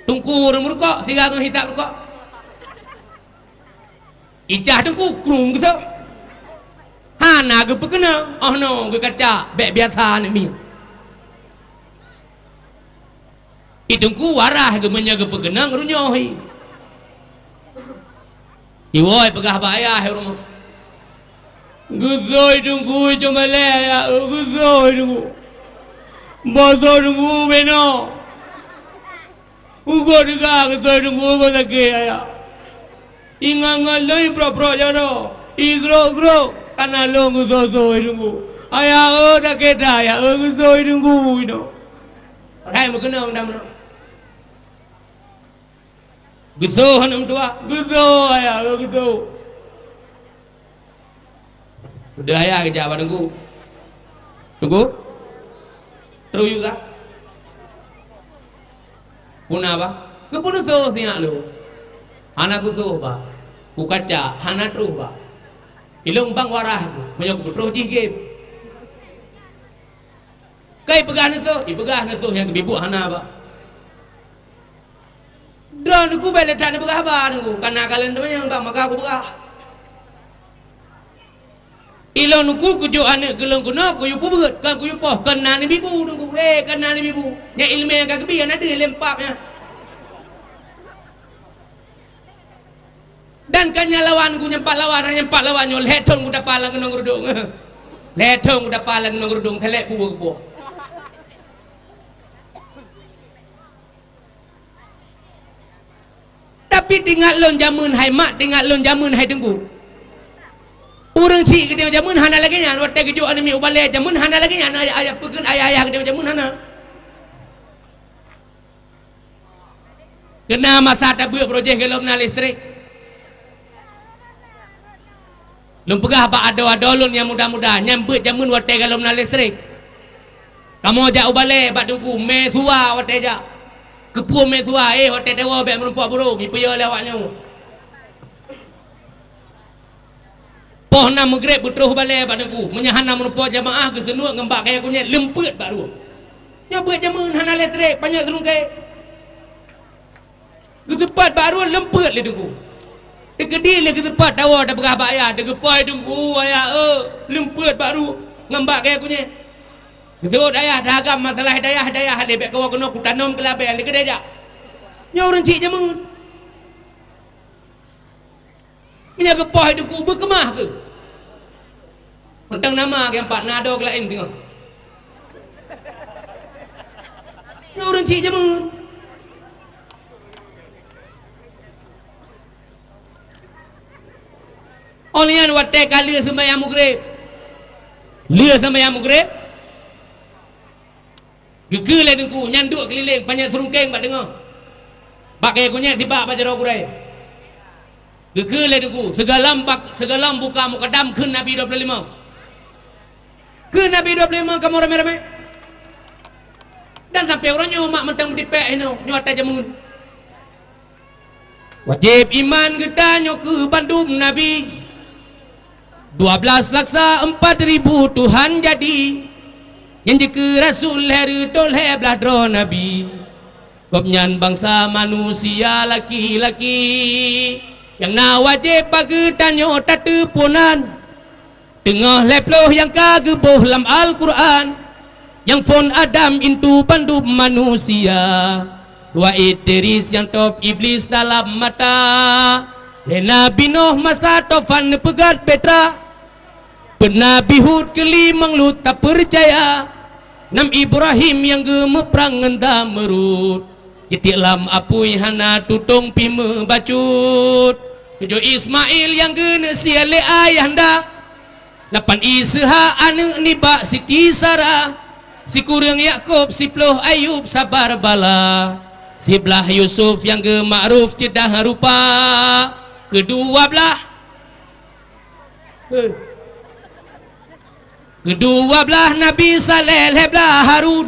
Teungku ureueng meurukok, siga ngon hisab rukok. Icah Teungku krung geusoh. Hana geupeukeunong, oh noe geukaca, bèk biasa aneuk miet. I Teungku waras geuh meunyoe geupeukeunong runyuh i. Iwoe peugah bak ayah i rumoh. Geusoh i Teungku i cuma lé ayah, geusoh i Teungku. Bosoh Teungku beno. Ugoe teuga geusoh i Teungku, ugoe sakét ayah. Ingat-ingat lôn iprok-prok jaroe, igrok-grok, kana lôn geusoh-soh i Teungku. Ayah, oh, sakét that ayah, oh, geusoh i Teungku inoe. Padahai meukeunong dan meunoe. Geusoh aneuk meutuah, geusoh ayah, oh, geusoh. Peudeuh ayah geujak bak Teungku. Teungku? Teuruyuk kah? Peuna bah? Keupeue neusoh sinyak lôn? Hana kusoh bah. Kukaca, hana troh bah. Ilôn bang waras, meunyoe kupeutroh jih gém. Ka ipeugah neusoh, ipeugah neusoh nyang geubibuk hana bah. Droeneuh Teungku bèk le that neupeugah haba Teungku, kana kalon teumanyong bak maka kupeugah. Ilôn Teungku kujok aneuk keu lôn keunoe kuyue peubeuet, kon kuyue poh, kon na neubibu Teungku. Hé, kon na neubibu. Nyan ileumèe nyang ka geubi, hana deuh lé pap nyan. Dan ka nyang lawan Teungku, nyang pat lawan, nyang pat lawan nyoe lhèe thôn kutapa lam gunong Reudong. Lhèe thôn kutapa lam gunong Reudong, salèe bu geuboh. Tapi teuingat lôn jameun hai mak, teuingat lôn jameun hai Teungku. Ureueng chik geutanyoe jameun hana lagèe nyan, watèe geujok aneuk miet u balè jameun hana lagèe nyan, ayah-ayah peugah ayah-ayah geutanyoe jameun hana. Keuna masa tabeuet projek golom na listrik. Lôn peugah bak adoe-adoe lôn nyang muda-muda, nyan beuet jameun watèe golom na listrik. Kamoe jak u balè bak Teungku, mè suwa watèe jak. Keupeue mè suwa, éh, watèe tawoe bèk meurumpok burông, ipeuyô lé awak nyoe. Poh nam meugreb beutroh balè bak Teungku, meunyo hana meurumpok jamaah geuseunuek ngon bak kayèe kunyèt leumpeuet bak rueng. Nyoe beuet jameun hana listrik, panyöt seurungkeng. Geuseupat bak rueng leumpeuet lé Teungku. Teukeudi lé geuseupat tawoe tapeugah bak ayah, teugeupôi Teungku, ayah, eu, leumpeuet bak rueng ngon bak kayèe kunyèt. Geuseuôt ayah, dagam masalah dayah-dayah lé bèk kawoe keunoe kutanom keulabèe lé keudéh jak. Nyoe ureueng chik jameun. Meunyoe geupoh Teungku beukeumah keuh. Mantong nama geuh pat na adoe geulaén teungoh. Nyoe ureueng chik jameun. Óh lheueh nyan watèe ka lheueh seumayang meugreb. Lheueh seumayang meugreb. Geukheun lé Teungku, nyan duek keulileng panyöt seurungkeng bak teungoh. Bak kayèe kunyèt sibak bak jaroe gurèe. Geukheun lé Teungku, sigohlom bak, sigohlom buka mukadam kheun Nabi dua ploh limong. Kheun Nabi dua ploh limong kamoe ramè-ramè. Dan sampoe uroe nyoe umat mantong meutipèk inoe, nyoe ata jameun. Wajéb iman geutanyoe keu bandum nabi. Dua belas laksa empat ribu Tuhan jadi. Nyang jikeu rasul lhèe reutôh lhèe blaih droe nabi. Gobnyan bansa manusia laki-laki. Nyang na wajéb bak geutanyoe tateupeue-nan. Teungoh lhèe ploh nyang ka geuboh lam Al-Qur'an, nyang phon Adam intu bandum manusia. Dua Idris nyang top Iblis dalam mata. Lé Nabi Nuh masa tofan neupeugöt bahtera. Peuet Nabi Hud keu limong Lut tapeucaya. Nam Ibrahim nyang geumeuprang ngon Namrud. Jitiek lam apui hana tutong pih meubacut. Tujoh Ismail nyang geuneusie lé ayahanda. Lapan Ishak aneuk nibak Siti Sarah, sikureueng Yakub, siploh Ayub sabar bala, siblaih Yusuf nyang geumakruf ceudah rupa, keudua blaih, eh, Keudua blaih Nabi Saleh, lhèe blaih Harun.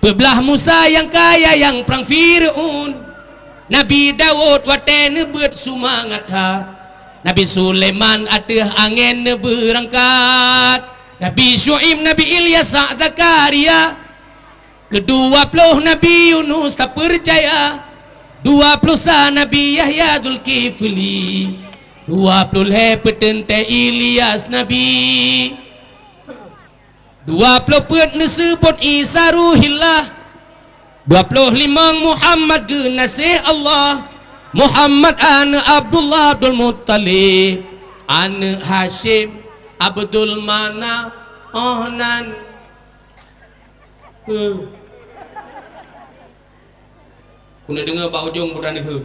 Peublaih Musa nyang kaya nyang prang Fir'aun. Nabi Daud watèe neubeuet seumangat that. Nabi Sulaiman ateueh angèn neubeurangkat. Nabi Syu'aib, Nabi Ilyas, Zakaria. Keudua ploh Nabi Yunus tapeucaya, dua ploh sa Nabi Yahya Zulkifli, dua ploh lhèe peuteuntèe Ilyas Nabi, dua ploh peuet neuseubot Isa Ruhillah, dua ploh limong Muhammad geunaséh Allah, Muhammad aneuk Abdullah Abdul Muttalib, aneuk Hasyim Abdul Manaf, oh nan Kheun. Keuneuk deungö bak ujong buta neukheun.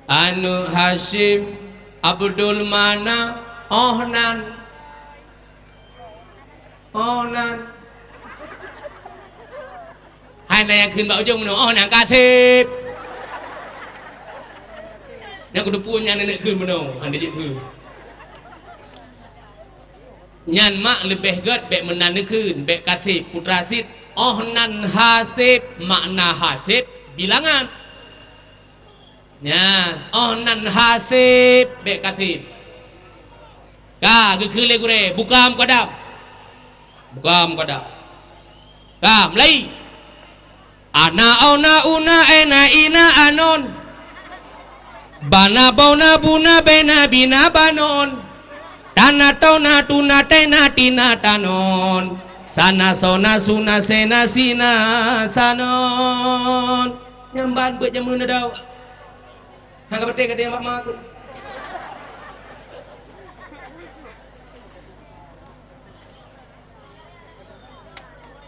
Aneuk Hasyim, Abdul Manaf, oh nan. Oh nan. Hai na nyang kheun bak ujong meunoe, oh nan kaseb. Nyang keudua pun nyan neuk kheun meunoe, hana jeuet kheun. Nyan mak leubeh gèt bèk meunan neukheun, bèk kaseb, putra sit, oh nan haseb, makna haseb bilangan. Nyan, oh nan haseb, bèk kaseb. Ka geukheun lé gurèe, buka mukadam. Buka mukadam. Ka, mulai. Ana, ona, una, ena, ina, anon. Bana, bona, buna, bena, bina, banon. Tana, tona, tuna, tena, tina, tanon. Sana, sona, suna, sena, sina, sanon. Nyan ban beuet jameun na dawah. Hana ka beutôi kata nyang mak-mak tu.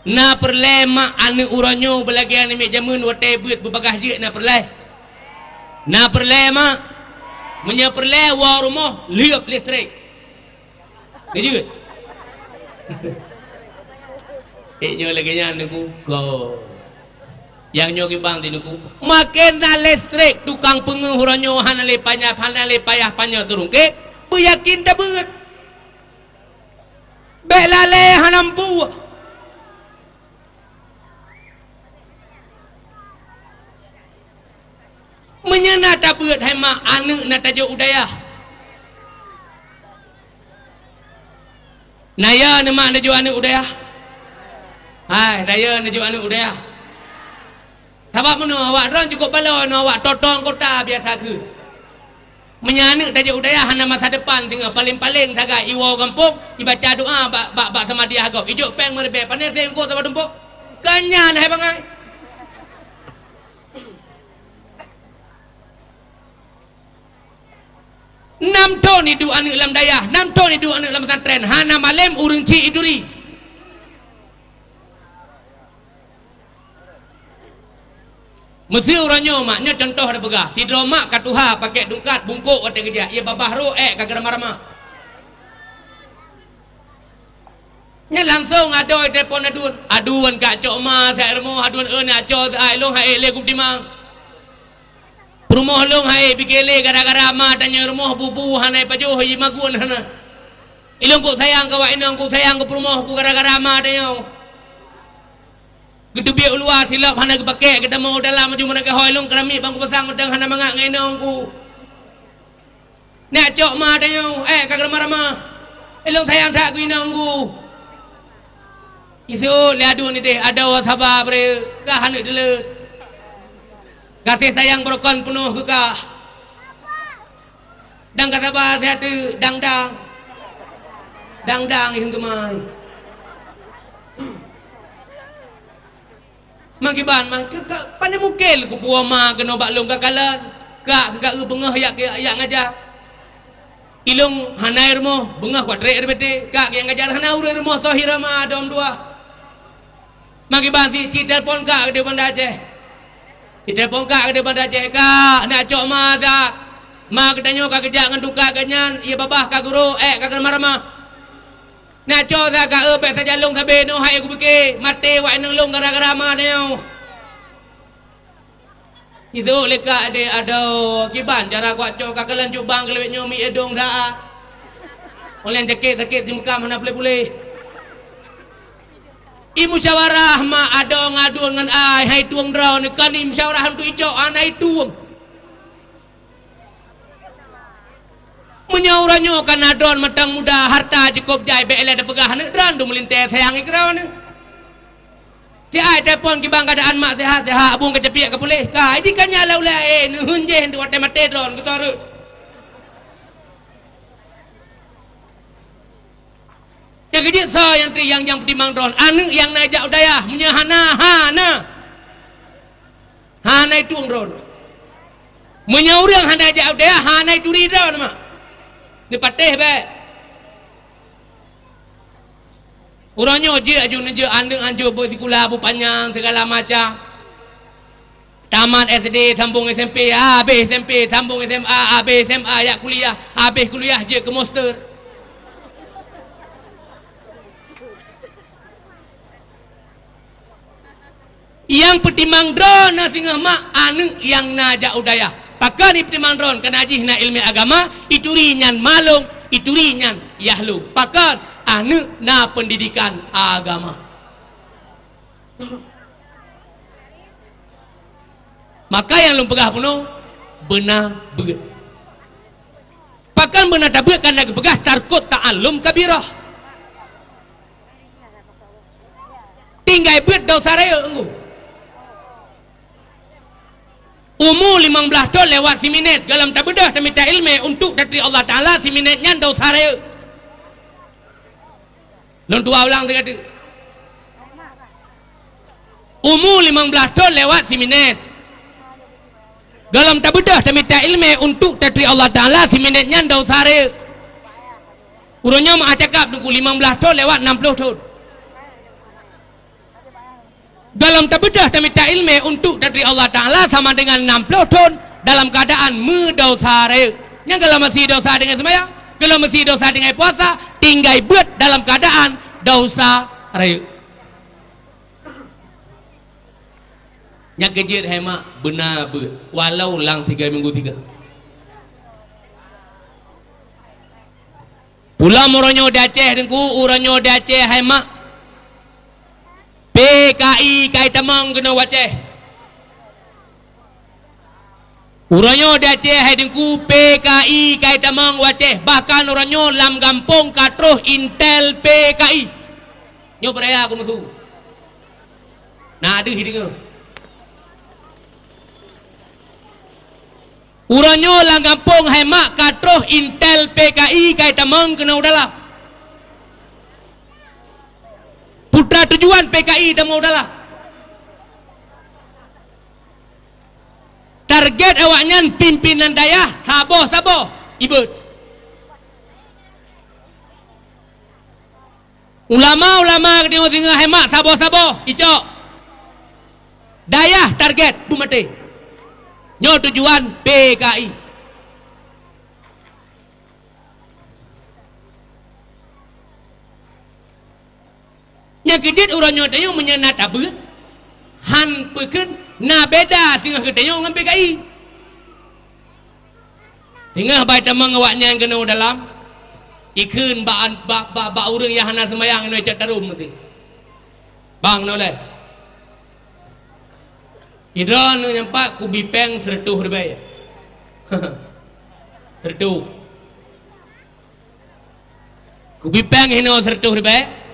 Na peureulèe mak aneuk uroe nyoe beulagèe aneuk miet jameun watèe beuet beubagaih jeuet na peureulèe? Na peureulèe mak? Meunyoe peureulèe woe rumoh lheueh listrik. Ka jeuet? Eh, nyoe lagèe nyan Teungku. Ko. Nyang nyoe kiban di Teungku. Maken na listrik tukang peungeuh uroe nyoe hana lé panyah, hana lé payah panyöt turun ke, beuyakin tabeuet. Bèk lalè hana meupuih. Meunyoe na tabeuet hai mak aneuk na tajok u dayah. Na ya neuh mak neujok aneuk u dayah? Hai, na ya neujok aneuk u dayah? Sabab meunoe awak droen cukôp balo nyoe awak totong kota biasa kheueh. Meunyoe aneuk tajak u dayah hana masa depan singoh, paleng-paleng sagai iwoe gampông, ibaca doa bak, bak, bak samadiyah gob, ijok péng meuribèe, pané seuko saboh tumpôk. Kan nyan hai bangai. Nam thon iduek aneuk lam dayah, nam thon iduek aneuk lam pesantren, hana malém ureueng chik ituri. Meuseu uroe nyoe mak, nyoe cuntoh tapeugah, sidroe mak ka tuha pakèk tungkat bungkôk watèe geujak, ie babah rhot ék ka geurama-rama. Nyan langsông adoe telepon aduen, "Aduen, kacok ma sat rumoh, aduen eu neuk acoe sat, ilôn han ék lé kutimang. Peurumoh lôn han ék bike lé gara-gara ma tanyoe rumoh bu-bu hana ipajoh, ie magun hana. Ilôn kok sayang keu awak inong, kok sayang keu peurumoh ku gara-gara ma tanyoe." Geuteubiet u luwa silop hana geupakèk, geutamong u dalam laju meunan keuhôi lôn keurami bang kupasang mantong hana mangat ngon inong ku. Neuk cok ma tanyoe, ék ka geurama-rama. Ilôn sayang that keu inong ku. Iseuôt lé aduen idéh, adoe saba bri kah aneuk deuleut. Gaséh sayang beurokon peunoh keu kah. Dan ka saba siat teuk dang-dang. Dang-dang iheueng keumai. Meukiban, meukiban, pane mungken kupuwoe ma keunoe bak lôn kakalon, kak keu ka eu beungoh yak, yak ngajar. Ilôn hana i rumoh, beungoh kutrek R B T, kak nyang ngajar hana ureueng rumoh soe hira ma dom dua. Meukiban si, ci telepon kak keudéh Banda Aceh. Ci telepon kak keudéh Banda Aceh, "Kak, neuk cok ma sat. Ma geutanyoe ka geujak ngon tungkat geuh nyan, ie babah ka geurhot, ék ka geurama-rama." Neuk cok sat ka eu bék sajan lôn sabe nyoe hai kubike, maté wak inong lôn gara-gara ma tanyoe. Iseuôt lé kak deh, adoe, kiban cara kucok kakalon cubang keuleubeh nyoe mi idong dah. Ulèe sakét-sakét jimeukam hana puléh-puléh. I musyawarah mak adoe ngon aduen ngon ai, hai tueng droeneuh, kon i musyawarah untuk icok, hana itueng. Meunyoe uroe nyoe ka na droen mantong muda, harta cukôp jai, bèk lé tapeugah aneuk droen, dum meulintèe sayang i keudroe nyoe. Si ai telepon kiban keuadaan mak, sehat-sehat, abang keucepiek ka puléh. Ka, jih ka nyan lé ulèe, eh, neuheun jéh watèe maté droen, keu soe rhot. Nyang keujeuet soe nyang tri-, nyang, nyang peutimang droen, aneuk nyang na jak u dayah, meunyoe hana, hana. Hana itueng droen. Meunyoe ureueng hana jak u dayah, hana ituri droen, mak. Neupatéh bèk. Uroe nyoe jeuet aju neujeuet aneuk anjôk beuet sikula bu panyang sigala macam. Tamat S D sambong S M P, habéh S M P sambong S M A, habéh S M A jak kuliah, habéh kuliah jeuet keu master. Nyang peutimang droeneuh singoh mak aneuk nyang na jak u dayah. Pakon ipeutimang droen? Kareuna jih na ileumèe agama, ituri nyan malông, ituri nyan yahlông. Pakon? Aneuk na peundidikan agama. Maka nyang lôn peugah bunoe, beuna beuet. Pakon beuna tabeuet? Kareuna geupeugah tarkut ta'allum kabirah. Tinggai beuet desya rayeuk, Teungku. Umu limong blaih thon lewat siminét, gohlom tabeudôh tamita ileumèe untuk taturi Allah Taala, siminét nyan desya rayeuk. Lôn tuwoe ulang sigoe teuk. Umu limong blaih thon lewat siminét. Gohlom tabeudôh tamita ileumèe untuk taturi Allah Taala, siminét nyan desya rayeuk. Uroe nyoe meu'ah cakap, Teungku, limong blaih thon lewat nam ploh thon. Gohlom tabeudôh tamita ileumèe untuk taturi Allah Taala sama dengan nam ploh thon dalam keuadaan meudesya rayeuk. Nyan gohlom meuseuti desya deungon seumayang, gohlom meuseuti desya deungon puasa, tinggai beuet dalam keuadaan desya rayeuk. Nyang keujeuet hai mak, beuna beuet, walau lam tiga minggu tiga. Pulang uroe nyoe di Aceh, Teungku, uroe nyoe di Aceh hai mak. P K I ka itamong keunoe u Aceh. Uroe nyoe di Aceh hai Teungku, P K I ka itamong u Aceh. Bahkan uroe nyoe lam gampông ka troh intel P K I. Nyoe beuraya keu musoh. Na deuh deungoe. Uroe nyoe lam gampông hai mak ka troh intel P K I ka itamong keunoe u dalam. Peue teuma tujuan P K I tamong u dalam? Target awaknyan pimpinan dayah saboh-saboh ibeuet. Ulama-ulama geutanyoe singoh hai mak saboh-saboh icok. Dayah target beumaté. Nyoe tujuan P K I. Nyang keujeuet uroe nyoe tanyoe meunyoe na tabeuet, han peukeuet na beda singoh geutanyoe ngon P K I. Singoh bai tamong awaknyan keunoe u dalam, ikheun bak, bak, bak, bak ureueng nyang hana seumayang inoe cot tarom meuti. Bang, noe lé. Idroeneuh nyang pat kubi péng sireutôh ribèe. Sireutôh. Kubi péng hinoe sireutôh ribèe.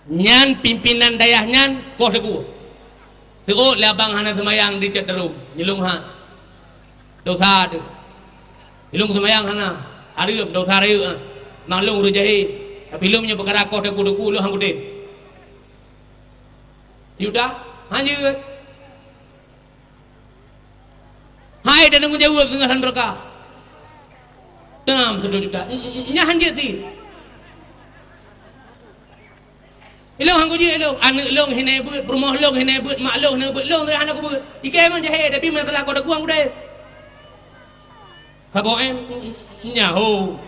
Nyan pimpinan dayah nyan koh teukue. Seuôt lé abang hana seumayang di cot tarom, nyeulong hat. Desya teuh. Ilong seumayang hana, hareuem desya rayeuk, ah. Mang lôn ureueng jahé. Tapi lôn nyoe peukara koh teukue-teukue lôn han kutem. Sijuta? Han jeuet. Hai, dan tanggung jaweueb deungon han beureuka. Tam satu juta. Nyan han jeuet sit. Ilong han kujeuet ilong. Aneuk long hinoe beuet, peurumoh long hinoe beuet, mak long hinoe beuet, long hana kubeuet. Ikei memang jahé, tapi masalah koh teukue han kudai. Ka boh em? Nyaho.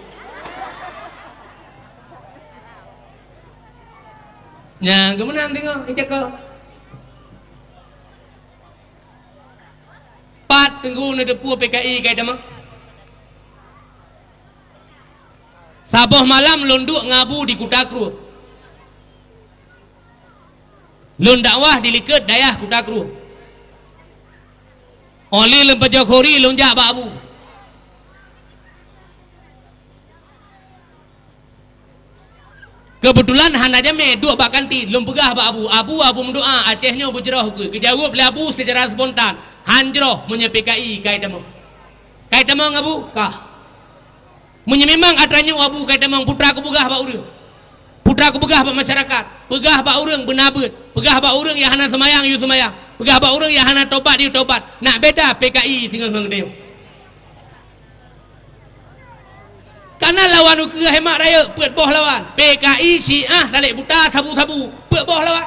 Nyang geumeunang teungoh icakap. Pat teunggu neuteupeue P K I ka itamong. Saboh malam lôn duek ngon Abu di Kuta Krueng. Lôn dakwah di likot dayah Kuta Krueng. Óh lheueh lôn pajoh khuri, lôn jak bak Abu. Keubeutulan hana jamé duek bak kantin, lôn peugah bak Abu, "Abu, Abu meudoá, Aceh nyoe beujroh keu." Geujaweueb lé Abu seucara spontan, "Han jroh meunyoe P K I ka itamong." "Ka itamong, Abu?" "Ka." "Meunyoe memang atra nyoe, Abu, ka itamong, peue atra kupeugah bak ureuëng? Peue atra kupeugah bak masyarakat? Peugah bak ureuëng beuna beuet, peugah bak ureuëng nyang hana seumayang yue seumayang, peugah bak ureuëng nyang hana tobat yue tobat. Nak beda P K I singoh ngon geutanyoe." Kana lawan ukeue hemat rayeuk, peuet boh lawan. P K I, Syiah, talek buta, sabu-sabu, peuet boh lawan.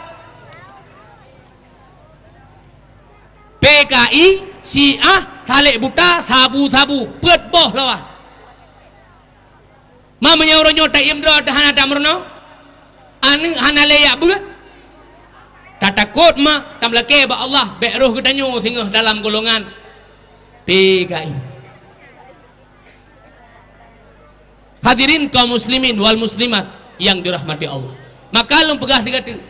P K I, Syiah, talek buta, sabu-sabu, peuet boh lawan. Ma meunyoe uroe nyoe taiem droe, hana tameurunoe, aneuëk hana lé jak beuet, tatakot ma, tameulakée bak Allah, bék roh geutanyoe singoh dalam golongan P K I. Hadirin kaum muslimin wal muslimat yang dirahmati Allah. Maka lôn peugah sigoe teuk,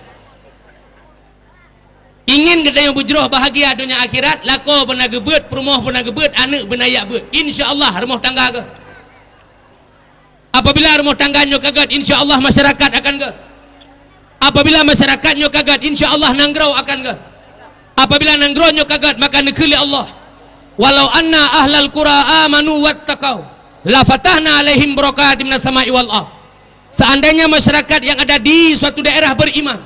ingin geutanyoe beujroh bahagia donya akhirat, lakoe beuna geubeuet, peurumoh beuna geubeuet, aneuëk beuna jak beuet. Insya Allah rumoh tangga geuh. Apabila rumoh tangga nyoe ka gét, insya Allah masyarakat akan gét. Apabila masyarakat nyoe ka gét, insya Allah nanggroe akan gét. Apabila nanggroe nyoe ka gét, maka neukheun lé Allah, "Walau anna ahlal qura amanu wattaqau, lafatahna alaihim barakatim minas sama'i wal ardh." Seandainya masyarakat yang ada di suatu daerah beriman,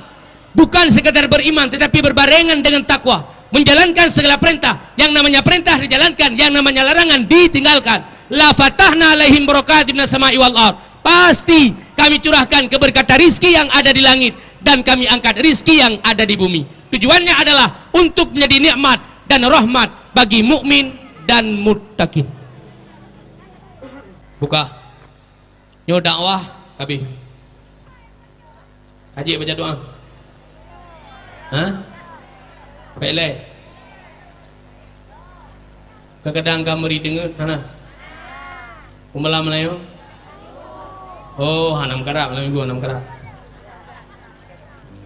bukan sekadar beriman, tetapi berbarengan dengan takwa, menjalankan segala perintah, yang namanya perintah dijalankan, yang namanya larangan ditinggalkan, "Lafatahna alaihim barakatim minas sama'i wal ardh." Pasti Kami curahkan keberkatan rizki yang ada di langit dan Kami angkat rizki yang ada di bumi. Tujuannya adalah untuk menjadi nikmat dan rahmat bagi mukmin dan muttaqin. Buka. Nyoe dakwah habéh. Hajat baca doa. Ha? Peureulée. Kadang-kadang ka meuri teungeut hana. Peue malam Meulayu? Oh, hana meukarab, malam Minggu hana meukarab.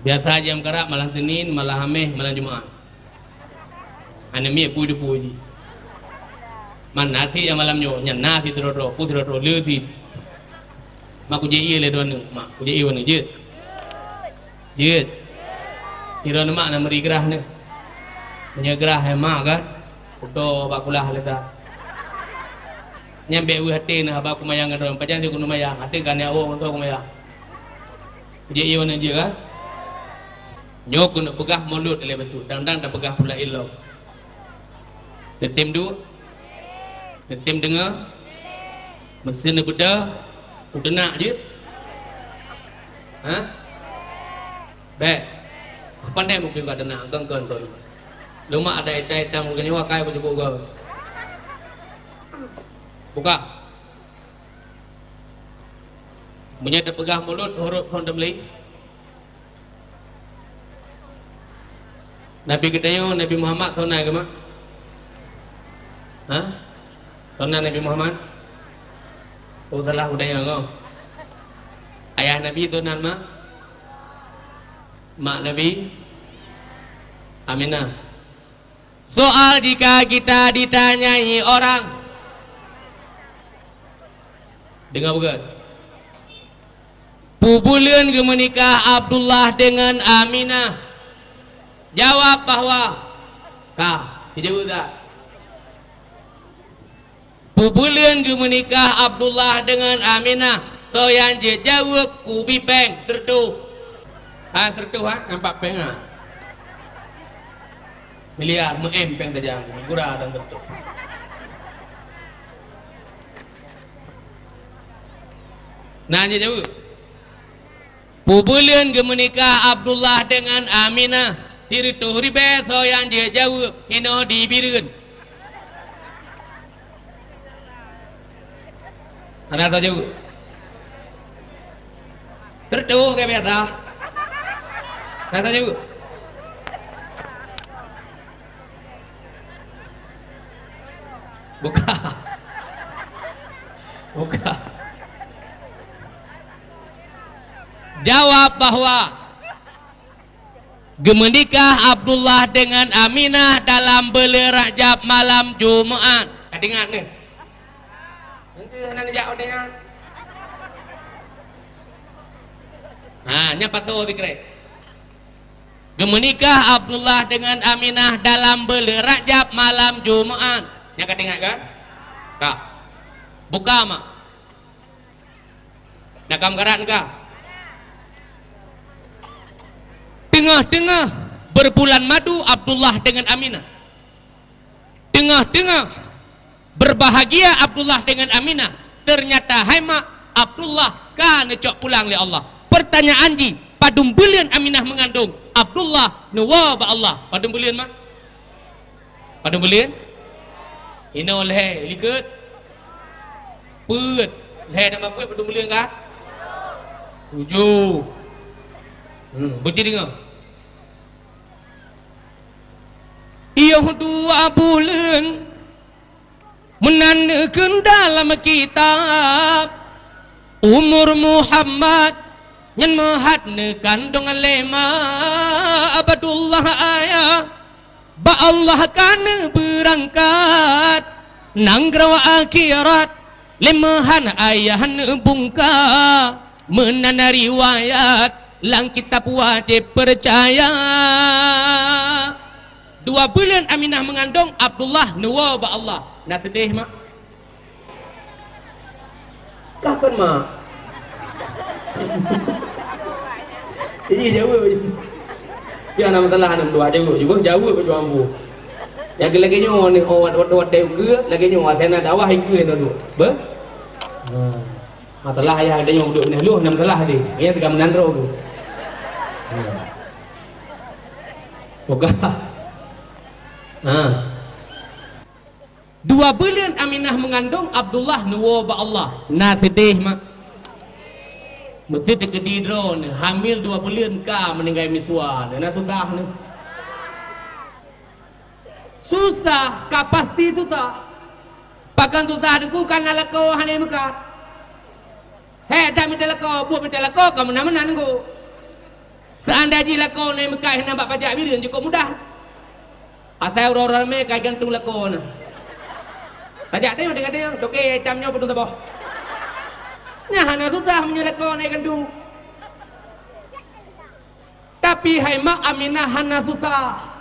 Biasa jih meukarab malam Senin, malam Hameh, malam Jumat. Hana miet peue-peue jih. Man na sit nyang malam nyoe, nyan na sit sidroe-droe, peue sidroe-droe, le sit. Mak kujak ié lé droeneuh, mak kujak ié droeneuh jeuet. Jeuet. Sidroe mak na meuri grah neuh. Meunyoe grah hai mak kan, kuto bak kulah lé ta. Nyan bék weueh até neuh haba kumayang ngon droeneuh, pajan di kumayang, até ka nyan woe meuntô kumayang. Kujak ié droeneuh jeuet kan. Nyoe keuneuk peugah mulod lé bacut, dang-dang tapeugah pula ilok. Teutem duek? Teutem deungoe? Meuseu neubeudôh, udeunak jeuet? Hah? Bék. Pandai mungken ka deunak, kon-kon kon. Lemak ada itai-itai mungken nyoe akai beucukup goe. Buka. Meunyoe tapeugah mulod, huruf phon tameuli. Nabi geutanyoe, Nabi Muhammad, soe nan geuh mak? Ha? Soe nan Nabi Muhammad? Oh, salah geutanyoe, ngoh. Ayah Nabi soe nan mak? Mak Nabi? Aminah. Soal, jika kita ditanyai orang, dengar beugét. Peue buleuen geumeunikah Abdullah deungon Aminah? Jawab bahwa ka. Sijaweueb that. Peue buleuen geumeunikah Abdullah deungon Aminah? Soe nyang jeuet jaweueb, kubi péng, seureutôh. Ha, seureutôh, ha? Nampak péng, ha? Miliar, meu-M péng tajang, gura dan seureutôh. Na jeuet jaweueb. Peue buleuen geumeunikah Abdullah deungon Aminah? Sireutoh ribée, soe nyang jeuet jaweueb, hinoe di Bireuen. Hana tajaweueb. Sireutoh ka biasa. Hana tajaweueb. Buka. Buka. Jawab bahwa geumeunikah Abdullah dengan Aminah dalam buleuen Rajab malam Jumat. Ka teuingat ni? Engke hana neujak watée nyan. Ha, nyan pato sikrek. Geumeunikah Abdullah dengan Aminah dalam buleuen Rajab malam Jumat. Nyan ka teuingat kan? Ka. Buka mak. Nakam garat ka. Teungoh-teungoh berbulan madu Abdullah dengan Aminah. Teungoh-teungoh berbahagia Abdullah dengan Aminah, ternyata hai mak, Abdullah ka neucok pulang lé Allah. Pertanyaan jih, padum buleuen Aminah meungandong, Abdullah neuwoe bak Allah. Padum buleuen mak? Padum buleuen? Inoe lhée, likot? Peuet. Lhée tambah peuet padum buleuen ka? Tujoh. Hmm, beujeuet deungoe. Yoh dua buleuen meunan neukheun dalam kitab, umur Muhammad nyan meuhat neukandong lé ma Abdullah ayah. Bak Allah ka neubeurangkat nanggroe akhirat, lé meuhan ayah neubungka meunan riwayat lam kitab wajéb peucaya. Dua buleuen Aminah meungandong Abdullah neuwoe bak Allah. Na seudeh mak? Ka kon mak. Ini jaweueb. Dia nama telah enam dua jaweueb juga jaweueb baju ambu. Yang lagi nyoe ni oh wat wat wat deu ke lagi nyoe asai na dakwah ke tu tu. Be? Ha. Masalah ayah ada yang duduk ni lu enam telah ni. Yang tiga menandro tu. Ha. Buka. Ha. Dua buleuen Aminah meungandong Abdullah neuwoe bak Allah. Na seudeh mak. Meusti teukeudi droe neuh hamil dua buleuen ka meuninggai miswa neuh. Na susah neuh. Susah, ka pasti susah. Pakon susah Teungku, ka na lakoe hana meukat. Hék that mita lakoe, buet mita lakoe ka meunan-meunan Teungku. Seandai jih lakoe na meukat hana bak pajak bireuen cukôp mudah. Asai uroe-uroe ramé ka gantung lakoe na. Pajak teuh teuh toke itam nyoe peudueng saboh. Nyan hana susah meunyoe lakoe na gantung. Tapi hai mak Aminah hana susah.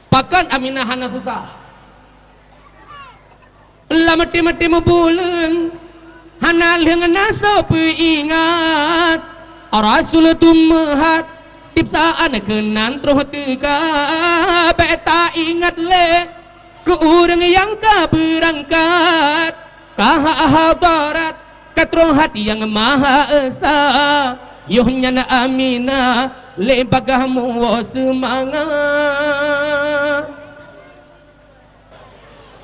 Pakon Aminah hana susah? Lam até-até meubuleuen hana lheueh na soe peuingat. Rasul teumeuhat tiep saát keunan troh teuka. Bék taingat lé keu ureuëng nyang ka beurangkat. Ka hadarat ka troh hat Nyang Maha Esa. Yoh nyan Aminah lé bagaih muwoe seumangat.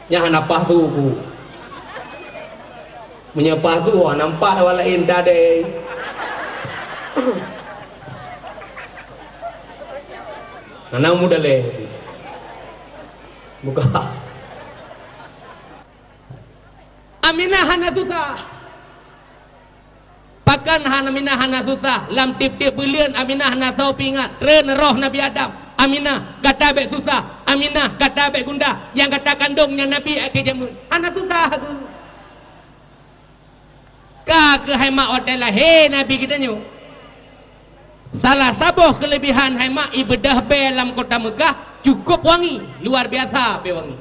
Nyan hana paih tu ku. Meunyoe paih tu hana nampak awak laén tadai. Hana mudah lé. Buka. Aminah hana susah. Pakon hana Aminah hana susah? Lam tiep-tiep buleuen Aminah hana soe peuingat. Treun roh Nabi Adam, "Aminah, gata bék susah. Aminah, gata bék gundah. Nyang gata kandong nyan Nabi akhé jameun." Hana susah tu. Ka keuhai mak watée lahé Nabi geutanyoe. Salah saboh keuleubihan hai mak ibeudôh bée lam kota Meukah cukôp wangi, luar biasa bée wangi.